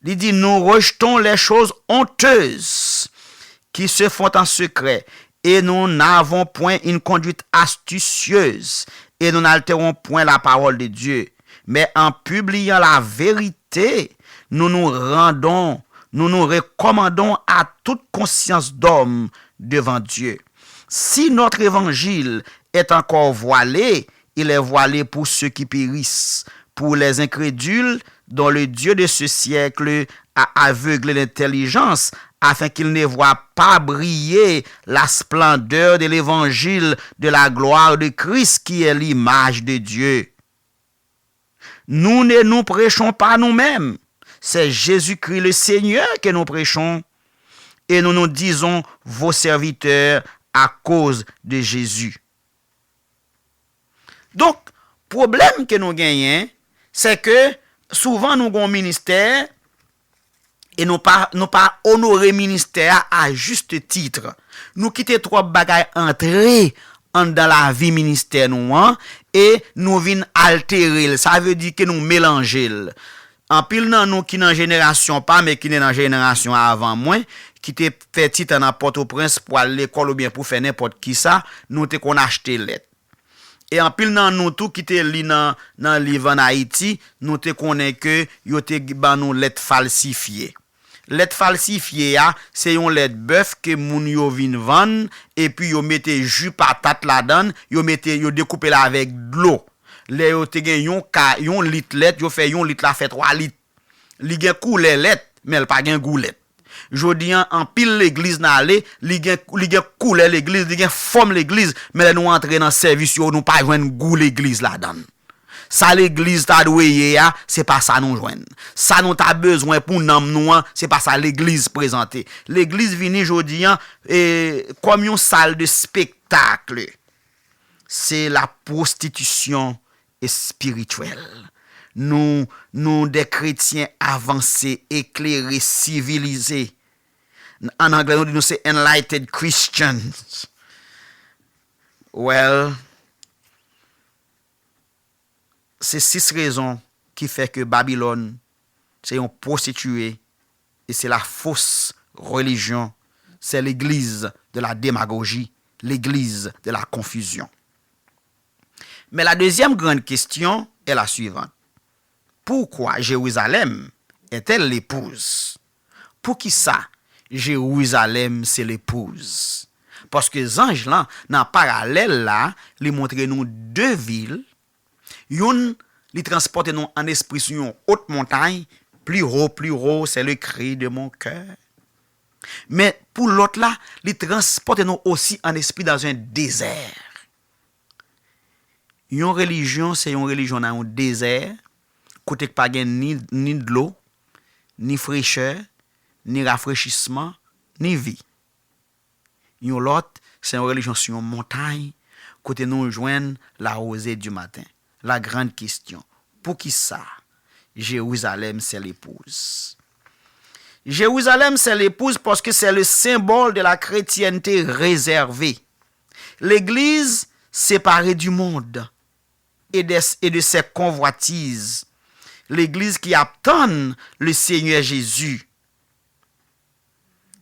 Li di, nous rejetons les choses honteuses qui se font en secret, et nous n'avons point une conduite astucieuse, et nous n'altérons point la parole de Dieu. Mais en publiant la vérité, nous nous rendons, nous nous recommandons à toute conscience d'homme devant Dieu. Si notre évangile est encore voilé, il est voilé pour ceux qui périssent, pour les incrédules dont le Dieu de ce siècle a aveuglé l'intelligence, afin qu'ils ne voient pas briller la splendeur de l'évangile de la gloire de Christ qui est l'image de Dieu. Nous ne nous prêchons pas nous-mêmes. C'est Jésus-Christ le Seigneur que nous prêchons et nous nous disons vos serviteurs à cause de Jésus. Donk, pwoblèm ke nou genyen, se ke souvan nou gen yon ministè e nou pa, nou pa onore ministè a a juste titre. Nou kite twòp bagay antre anndan lavi ministè nou an e nou vin altere l. Sa vle di ke nou melanje l. Anpil nan nou ki nan jenerasyon pa m e ki te nan jenerasyon avan mwen, ki te fè ti tan nan Pòtoprens pou al lekòl oubyen pou fè nenpòt kisa, nou te konn achte lèt. E anpil nan nou tou ki te li nan, nan liv ann Ayiti, nou te konnen ke yo te ban nou lèt falsifye. Lèt falsifye a, se yon lèt bèf ke moun yo vin vann, epi yo mete ji patat ladan l, yo mete, yo dekoupe l avèk dlo. Lè yo te gen yon ka, yon lit lèt, yo fè yon lit la fè twa lit. Li gen koulè lèt, men l pa gen gou lèt. Jodi an, anpil legliz n ale, li gen, li gen koulè legliz, li gen fòm legliz, men lè nou antre nan sèvis yo, nou pa jwenn gou legliz ladan l. Sa legliz ta dwe ye a, se pa sa nou jwenn. Sa nou ta bezwen pou nanm nou an, se pa sa legliz prezante. Legliz vini jodi an, e, kòm yon sal de spektak. Se la pwostitisyon espirityèl. Nou, nou de kretyen avanse, eklere, sivilize. Ann anglè, nou di nou se enlightened Christians. Well, se sis rezon ki fè ke Babilòn se yon pwostitiye e se la fausse religion, c'est l'église de la démagogie, l'église de la confusion. Mais la deuxième grande question est la suivante. Pourquoi Jérusalem est-elle l'épouse? Poukisa Jerizalèm se lepouz? Paske zanj lan, nan paralèl la, li montre nou de vil. Youn, li transpòte nou an espri sou yon ot montay, plus haut, plus haut, c'est le cri de mon cœur. Men pou lòt la, li transpòte nou osi an espri dans un désert. Yon relijyon se yon relijyon nan yon dezè, kote k pa gen ni, ni dlo, ni frechè, ni rafrechisman, ni vi. Yon lòt, se yon relijyon sou yon montay, kote nou jwenn la rosée du matin. La grande question, poukisa Jérusalem c'est l'épouse? Jérusalem c'est l'épouse parce que c'est le symbole de la chrétienté réservée. Legliz separe du monde et de, et de ses convoitises. Legliz ki ap tann le Seigneur Jésus.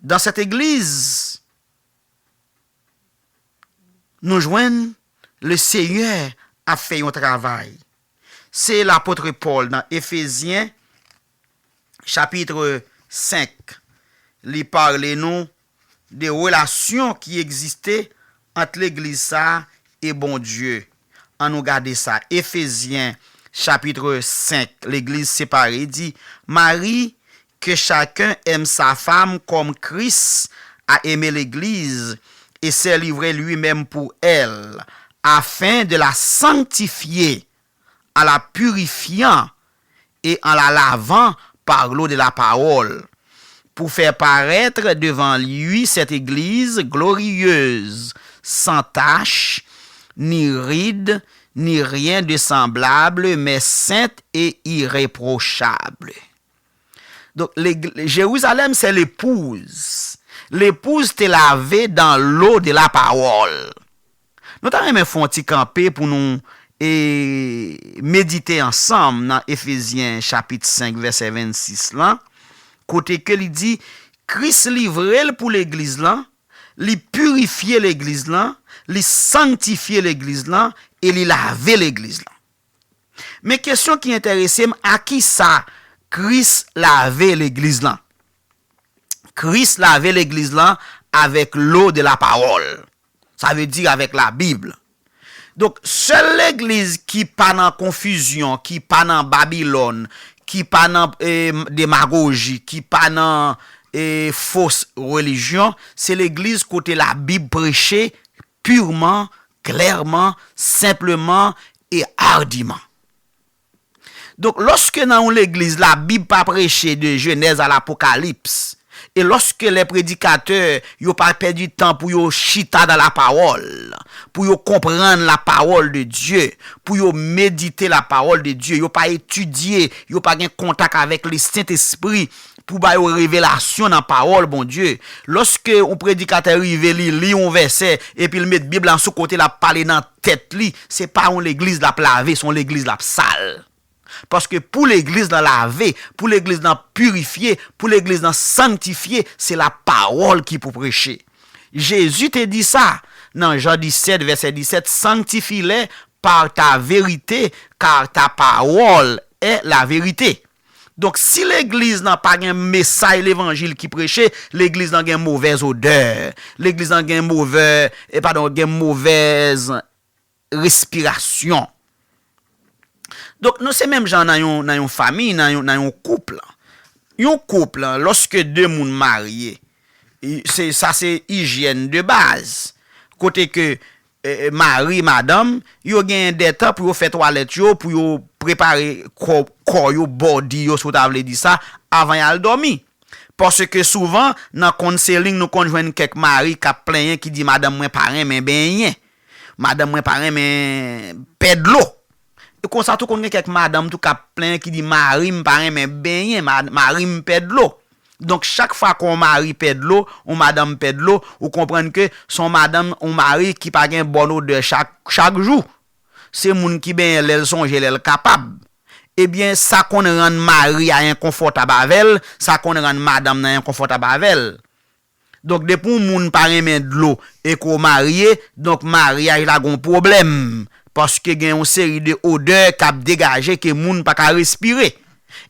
Dans cette église, nou jwenn le Seigneur ap fè yon travay. Se lapot Pòl nan Efezyen, chapit senk, li pale nou de relasyon ki egziste ant legliz sa a e Bondye. Ann nou gade sa. Efezyen, chapit senk, legliz separe, di, Mari, que chacun aime sa femme comme Christ a aimé l'Église et s'est livré lui-même pour elle, afin de la sanctifier en la purifiant et en la lavant par l'eau de la parole, pour faire paraître devant lui cette Église glorieuse, sans tache, ni ride, ni rien de semblable, mais sainte et irréprochable. Donk, Jerizalèm se l'épouse. L'épouse te lave dans l'eau de la parole. Nou ta renmen fè yon ti kanpe pou nou e, medite ansanm nan Efezyen chapit senk vèsè vennsis lan, kote ke li di, Kris livre l pou legliz lan, li pirifye legliz lan, li sanktifye legliz lan e li lave legliz lan. Men kesyon ki enterese m, a ki sa Kris lave legliz lan? Kris lave legliz lan avèk lo de la pawòl. Sa vle di avèk la Bib. Donk, sèl legliz ki pa nan konfizyon, ki pa nan Babilòn, ki pa nan e, demagoji, ki pa nan e, fos relijyon, se legliz kote la Bib preche pirman, klèman, senpleman e ardiman. Donk, lòske nan yon legliz, la Bib pa preche de Jenèz a Lapokalips, e lòske lè predikatè yo pa pèdi tan pou yo chita dan la pawòl, pou yo konprann la pawòl de Dye, pou yo medite la pawòl de Dye, yo pa etidye, yo pa gen kontak avèk Lesentespri, pou ba yo revelasyon nan pawòl Bondye. Lòske yon predikatè rive, li li yon vèsè, epi l met Bib la sou kote, l ap pale nan tèt li, se pa yon legliz l ap lave, se yon legliz l ap sal. Paske pou legliz lan lave, pou legliz lan pirifye, pou legliz lan sanktifye, se la pawòl ki pou preche. Jezi te di sa nan Jan disèt, vèsè disèt, Sanctifie-les par ta vérité, car ta parole est la vérité. Donk, si legliz lan pa gen mesaj levanjil ki preche, legliz lan gen movèz odè, legliz lan gen movè, e padon, gen movèz respirasyon. Donk, nou se menm jan nan yon, nan yon fanmi, nan yon, nan yon koup. Yon koup, lòske de moun marye, i- se, sa se ijyèn de baz. Kote ke e, e, mari, madanm, yo gen de tan pou yo fè twalèt yo, pou yo prepare kò, kò yo, body yo, si w ta vle di sa, avan y al dòmi. Paske souvan, nan counseling, nou konn jwenn kèk mari k ap plenyen, ki di, madanm mwen pa renmen benyen. Madanm mwen pa renmen pè dlo. E konsa tou konn gen kèk madanm tou k ap plenyen, ki di, mari m pa renmen benyen, ma- mari m pè dlo. Donk, chak fwa ke yon mari pè dlo, yon madanm pè dlo, ou konprann ke se yon madanm, yon mari ki pa gen bòn odè chak, chak jou. Se moun ki benyen lè l sonje, lè l kapab. Ebyen, sa konn rann mari a enkonfòtab avè l, sa konn rann madanm nan enkonfòtab avè l. Donk, depi yon moun pa renmen dlo e ke w marye, donk maryaj la gen yon pwoblèm. Paske gen yon seri de odè k ap degaje ke moun pa ka respire.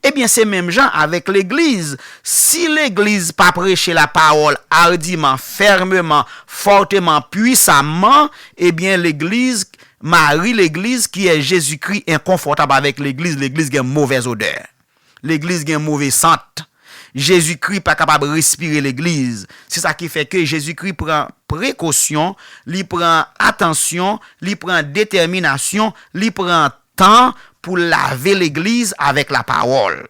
Ebyen, se menm jan avèk legliz. Si legliz pa preche la pawòl ardiman, fèmeman, fòteman, pwisaman, ebyen, legliz, mari legliz, ki è Jezikri, enkonfòtab avèk legliz, legliz gen movèz odè. Legliz gen move sant. Jezikri pa kapab respire legliz. Se sa ki fè ke Jezikri pran prekosyon, li pran atansyon, li pran detèminasyon, li pran tan pou lave legliz avèk lapawòl.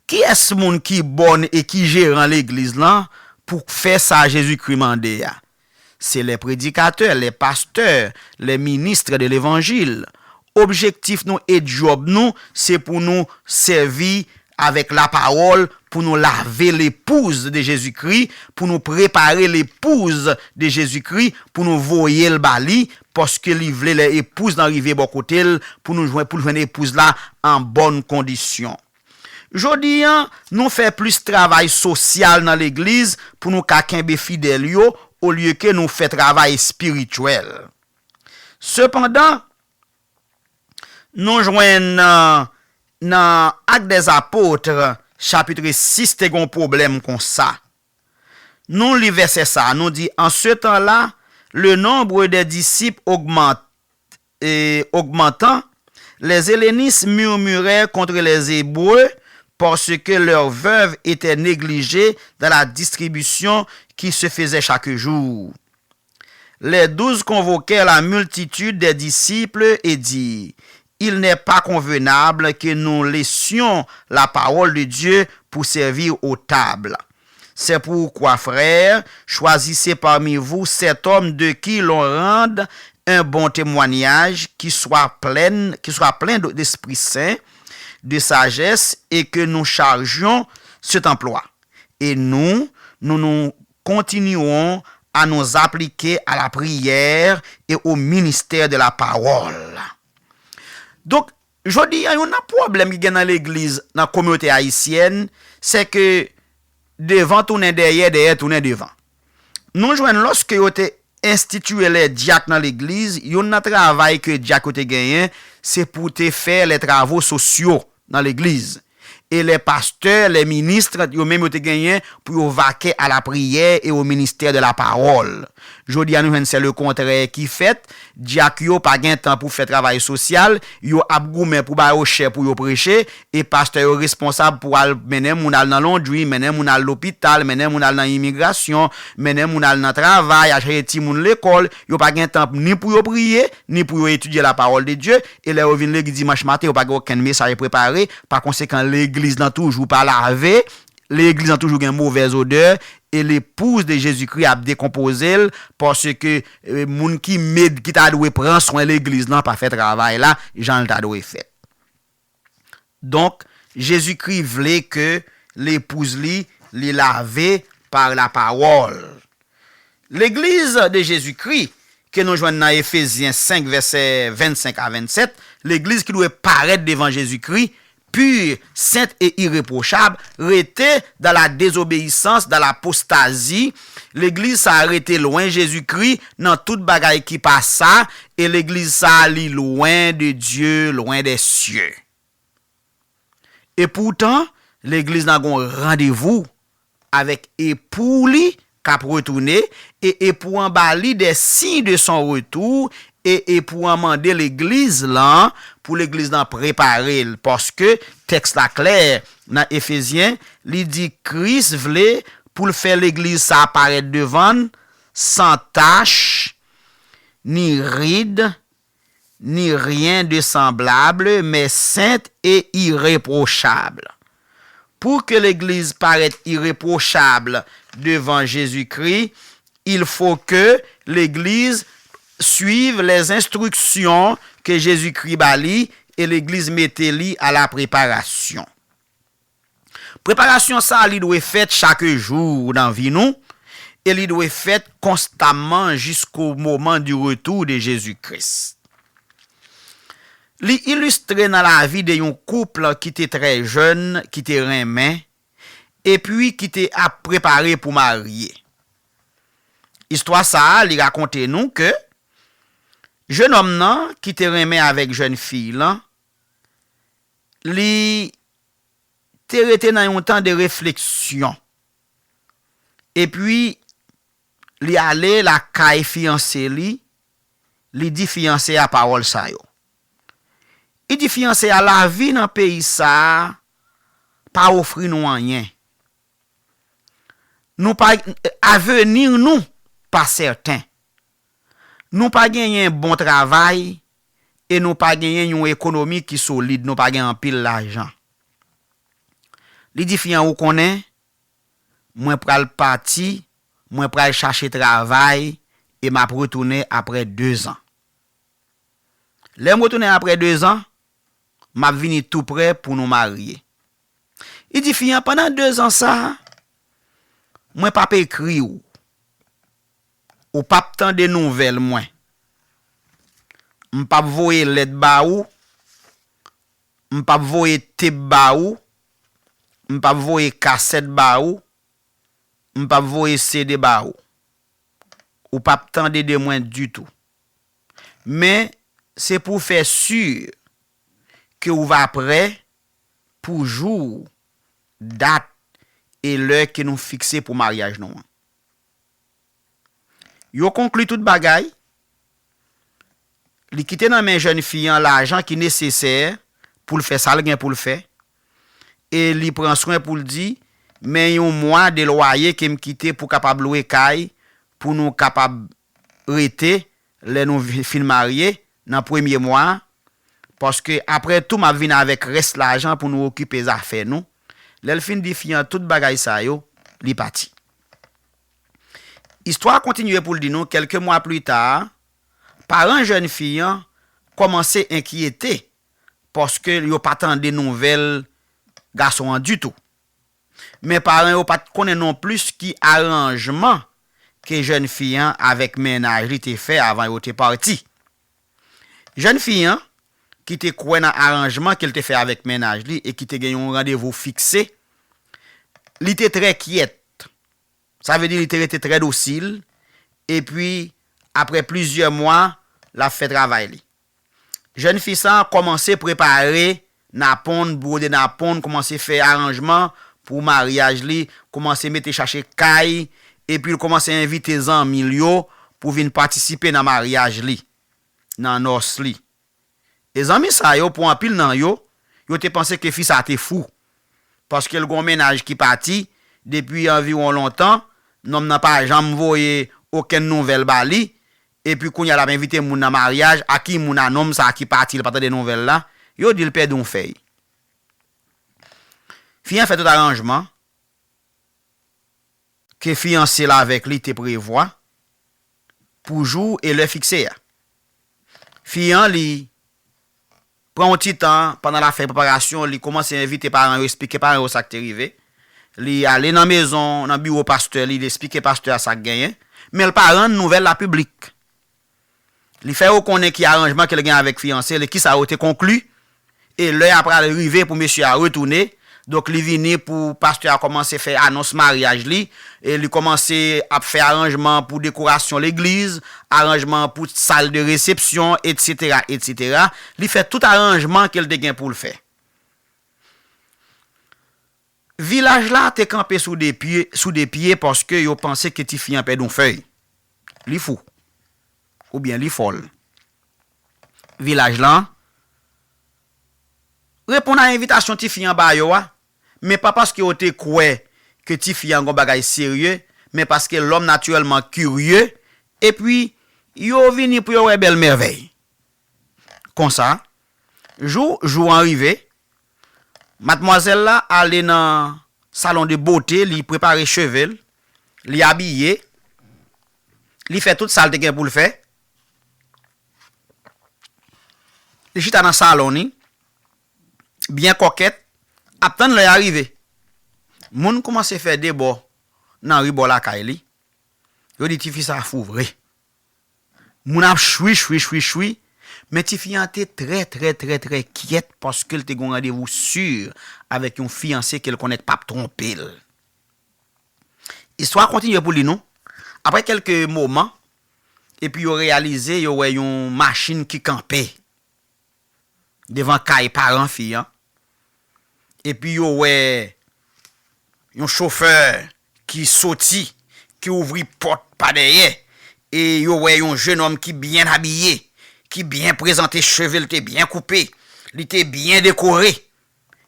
Kiyès moun ki bòn e ki jeran legliz lan pou fè sa Jezikri mande a? Se les prédicateurs, les pasteurs, les ministres de l'évangile. Objektif nou e djòb nou, se pou nou sèvi avèk lapawòl, pou nou lave l'épouse de Jésus-Christ, pou nou prepare l'épouse de Jésus-Christ, pou nou voye l ba li, paske li vle lè epouz lan rive bò kote l, pou nou jwenn, pou l jwenn epouz la an bòn kondisyon. Jodi a, nou fè plis travay sosyal nan legliz pou nou ka kenbe fidèl yo, olye ke nou fè travay espirityèl. Sepandan, nou jwenn nan, nan Actes des Apôtres, chapit sis, te gen yon pwoblèm konsa. Nou li vèsè sa, nou di, En ce temps-là, le nombre des disciples augmente, et augmentant, les Hellénistes murmuraient contre les Hébreux parce que leurs veuves étaient négligées dans la distribution qui se faisait chaque jour. Les douze convoquèrent la multitude des disciples et dirent, Il n'est pas convenable que nous laissions la parole de Dieu pour servir aux tables. C'est pourquoi, frères, choisissez parmi vous sept hommes de qui l'on rende un bon témoignage, qui soit plein, qui soit plein de- d'Esprit Saint, de sagesse et que nous chargions cet emploi. Et nous, nous nous continuons à nous appliquer à la prière et au ministère de la parole. Donk, jodi a, youn nan pwoblèm ki gen nan legliz, nan kominote ayisyèn, se ke devan tounen dèyè, dèyè tounen devan. Nou jwenn lòske yo te enstitiye lè dyak nan legliz, youn nan travay ke dyak yo te genyen, se pou te fè les travaux sociaux nan legliz. E les pasteurs, les ministres, yo menm yo te genyen pou yo vaquer à la prière et au ministère de la parole. Jodi a, nou jwenn se le kontrè ki fèt. Dyak yo pa gen tan pou fè travay sosyal, yo ap goumen pou ba yo chè pou yo preche, e pastè yo responsab pou al mennen moun al nan londri, mennen moun al lopital, mennen moun al nan imigrasyon, mennen moun al nan travay, al chache timoun lekòl. Yo pa gen tan ni pou yo priye, ni pou yo etidye la parole de Dieu. E lè yo vin legliz dimanch maten, yo pa gen okenn mesaj prepare. Pa konsekan, legliz lan toujou pa lave. Legliz lan toujou gen movèz odè. E lepouz de Jezikri ap dekonpoze l, paske, eh, moun ki med ki ta dwe pran swen legliz lan pa fè travay la jan l ta dwe fèt. Donk, Jezikri vle ke lepouz li, li lave par la parole. Legliz de Jezikri, ke nou jwenn nan Efezyen senk, vèsè vennsenk a vennsèt, legliz ki dwe parèt devan Jezikri, pur, sainte et irréprochable, rete dans la désobéissance, dans l'apostasie. Legliz sa a rete lwen Jezikri nan tout bagay ki pa sa, e legliz sa a li lwen de Dye, lwen dè sye. E poutan, legliz la gon randevou avèk epou li k ap retounen, e epou an ba li des signes de son retour, e epou an mande legliz lan pou legliz lan prepare l, paske tèks la klè nan Efezyen, li di Kris vle pou l fè legliz sa parèt devan n san tach, ni rid, ni rien de semblable, mais sainte et irréprochable. Pour que l'Église paraisse irréprochable devant Jésus-Christ, il faut que l'Église suive les instructions que Jésus-Christ ba li e legliz mete li à la préparation. Preparasyon sa a, li dwe fèt chak jou nan vi nou, e li dwe fèt konstamman jusqu'au moment du retour de Jésus-Christ. Li ilistre nan lavi de yon koup ki te trè jèn, ki te renmen, epi ki te ap prepare pou marye. Istwa sa a, li rakonte nou ke jennonm nan ki te renmen avèk jèn fi lan, li te rete nan yon tan de refleksyon. Epi, li ale lakay fiyanse li, li di fiyanse a pawòl sa yo. Li di fiyanse a, lavi nan peyi sa a pa ofri nou anyen. Nou pa, aveni nou pa sèten. Nou pa genyen bon travay e nou pa genyen yon ekonomi ki solid, nou pa gen anpil lajan. Li di fi an, ou konnen, mwen pral pati, mwen pral chache travay e m ap retounen apre dezan. Lè m retounen apre dezan, m ap vini tou prè pou nou marye. Li di fi an, pandan dezan sa a, mwen p ap ekri w. Ou p ap tande nouvèl mwen. M p ap voye lèt ba ou. M p ap voye tep ba ou. M p ap voye kasèt ba ou. M p ap voye C D ba ou. Ou p ap tande de mwen ditou. Men, se pou fè si ke ou va prè pou jou, dat e lè ke nou fikse pou maryaj nou an. Yo konkli tout bagay. Li kite nan men jèn fi an lajan ki nesesè pou l fè sa l gen pou l fè. E li pran swen pou l di, men yon mwa de lwaye ke m kite pou kapab lwe kay, pou nou kapab rete lè nou vi-, fin marye nan premye mwa a, paske apre tou, m ap vin avèk rès lajan pou nou okipe zafè nou. Lè l fin di fi an tout bagay sa yo, li pati. Istwa a kontinye pou l di nou, kèlke mwa pli ta, paran jèn fi an kòmanse enkyete paske yo pa tande nouvèl gason an ditou. Men paran yo pa t konnen nonplis ki aranjman ke jèn fi an avèk mennaj li te fè avan yo te pati. Jèn fi an, ki te kwè nan aranjman ke l te fè avèk mennaj li e ki te gen yon randevou fikse, li te trè kyèt. Sa vle di li te rete trè dosil, epi, apre plizyè mwa, l ap fè travay li. Jèn fi sa a kòmanse prepare napon, bwode napon, kòmanse fè aranjman pou maryaj li, kòmanse mete chache kay, epi l kòmanse envite zanmi l yo pou vin patisipe nan maryaj li, nan nòs li. E zanmi sa yo, pou anpil nan yo, yo te panse ke fi sa te fou. Paske l gon mennaj ki pati depi anviwon lontan, nonm nan pa janm voye okenn nouvèl ba li, epi kounye a l ap envite moun nan maryaj, a ki moun a nonm sa ki pati, l pa tande nouvèl la, yo di l pèdi yon fèy. Fi an fè tout aranjman ke fiyanse l avèk li te prevwa pou jou e lè fikse a. Fi an, li pran yon ti tan pandan l ap fè preparasyon, li kòmanse envite paran yo, eksplike paran yo sa k te rive. Li ale nan mezon, nan biwo pastè li, li eksplike pastè a sa k genyen, men l pa rann nouvèl la piblik. Li fè yo konnen ki aranjman ke l gen avèk fiyanse li, kisa yo te konkli, e lè a pral rive pou mesye a retounen. Donk, li vini pou pastè a kòmanse fè anons maryaj li, e li kòmanse ap fè aranjman pou dekorasyon legliz, aranjman pou sal de resepsyon, etsetera, etsetera. Li fè tout aranjman ke l te gen pou l fè. Vilaj la te kanpe sou de pye, sou de pye paske yo panse ke tifi an pèdi yon fèy. Li fou. Oubyen li fòl. Vilaj la reponn a envitasyon tifi an ba yo a, men pa paske yo te kwè ke tifi an gon bagay serye, men paske lòm natirèlman kirye, epi yo vini pou yo wè bèl mèvèy. Konsa, jou, jou an rive, madmwazèl la ale nan salon de bote, li prepare cheve l, li abiye, li fè tout sa l te gen pou l fè. Li chita nan salon li, byen kòkèt, ap tann lè a rive. Moun kòmanse fè debò nan ri bò lakay li. Yo di tifi sa fou vre. Moun ap chwi, chwi, chwi, chwi. Men tifi an te trè, trè, trè, trè kyèt paske l te gen yon randevou si avèk yon fiyanse ke l konnen k p ap twonpe l. Istwa kontinye pou li non. Apre kèlke moman, epi yo reyalize yo wè yon machin ki kanpe devan kay paran fi an. Epi yo wè yon chofè ki soti, ki ouvri pòt pa dèyè, e yo wè yon jenòm ki byen abiye, ki byen prezante, cheve l te byen koupe, li te byen dekore.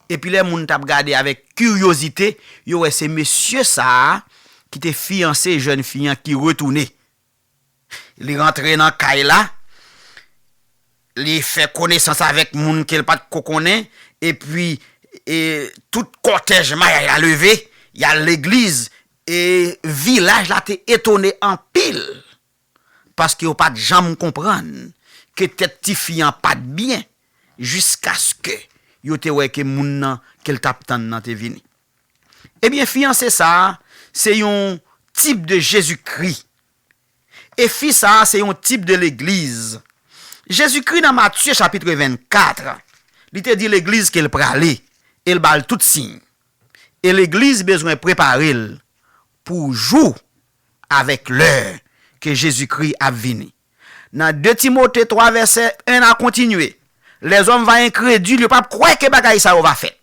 Epi lè moun t ap gade avèk kiryozite, yo wè se mesye sa a ki te fiyanse jèn fi an ki retounen. Li rantre nan kay la, li fè konesans avèk moun ke l pa t ko konnen, epi, e, tout kòtèj maryaj la leve, y al legliz, e vilaj la te etone anpil, paske yo pa t janm konprann ke tèt tifi an pa t byen, jiskaske yo te wè ke moun nan ke l t ap tann nan te vini. Ebyen, fiyanse sa a, se yon tip de Jezikri. E fi sa a se yon tip de legliz. Jezikri nan Matye chapit vennkat, li te di legliz ke l prale, e l ba l tout siy. E legliz bezwen prepare l pou jou avèk lè ke Jezikri ap vini. Nan de Timote twa vèsè en a kontinye, lèzòm va enkredil, yo p ap kwè ke bagay sa yo va fèt.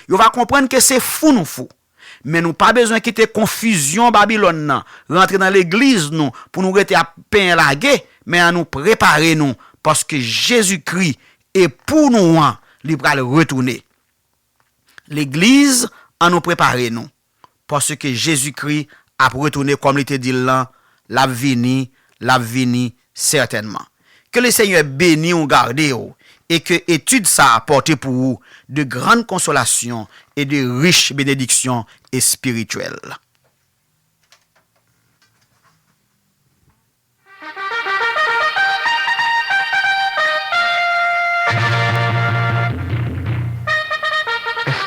Yo va konprann ke se fou nou fou. Men nou pa bezwen kite konfizyon Babilòn nan rantre nan legliz nou pou nou rete ap penyen lage, men ann nou prepare nou, paske Jezikri e pou nou an, li pral retounen. Legliz, ann nou prepare nou, paske Jezikri ap retounen kòm li te di l lan, l ap vini, l ap vini sètènman. Ke Lesenyè beni w, gade w, e ke etid sa a pòte pou ou de grann konsolasyon e de rich benediksyon espirityèl.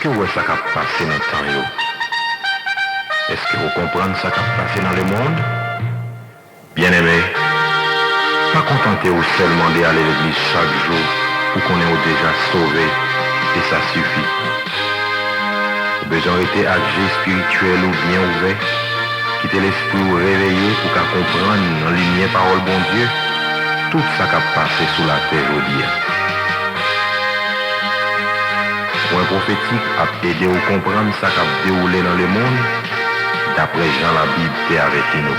Èske w wè sa k ap pase nan tan yo? Èske w konprann sa k ap pase nan lemonn? Byeneme, pa kontante w sèlman de ale legliz chak jou pou konnen w deja sove, e sa sifi. Ou bezwen rete ak je espirityèl ou byen ouvè, kite lespri w reveye pou w ka konprann nan limyè pawòl Bondye tout sa k ap pase sou latè jodi a. Pwen pwofetik ap ede w konprann sa k ap dewoule nan lemonn, dapre jan Labib te avèti nou.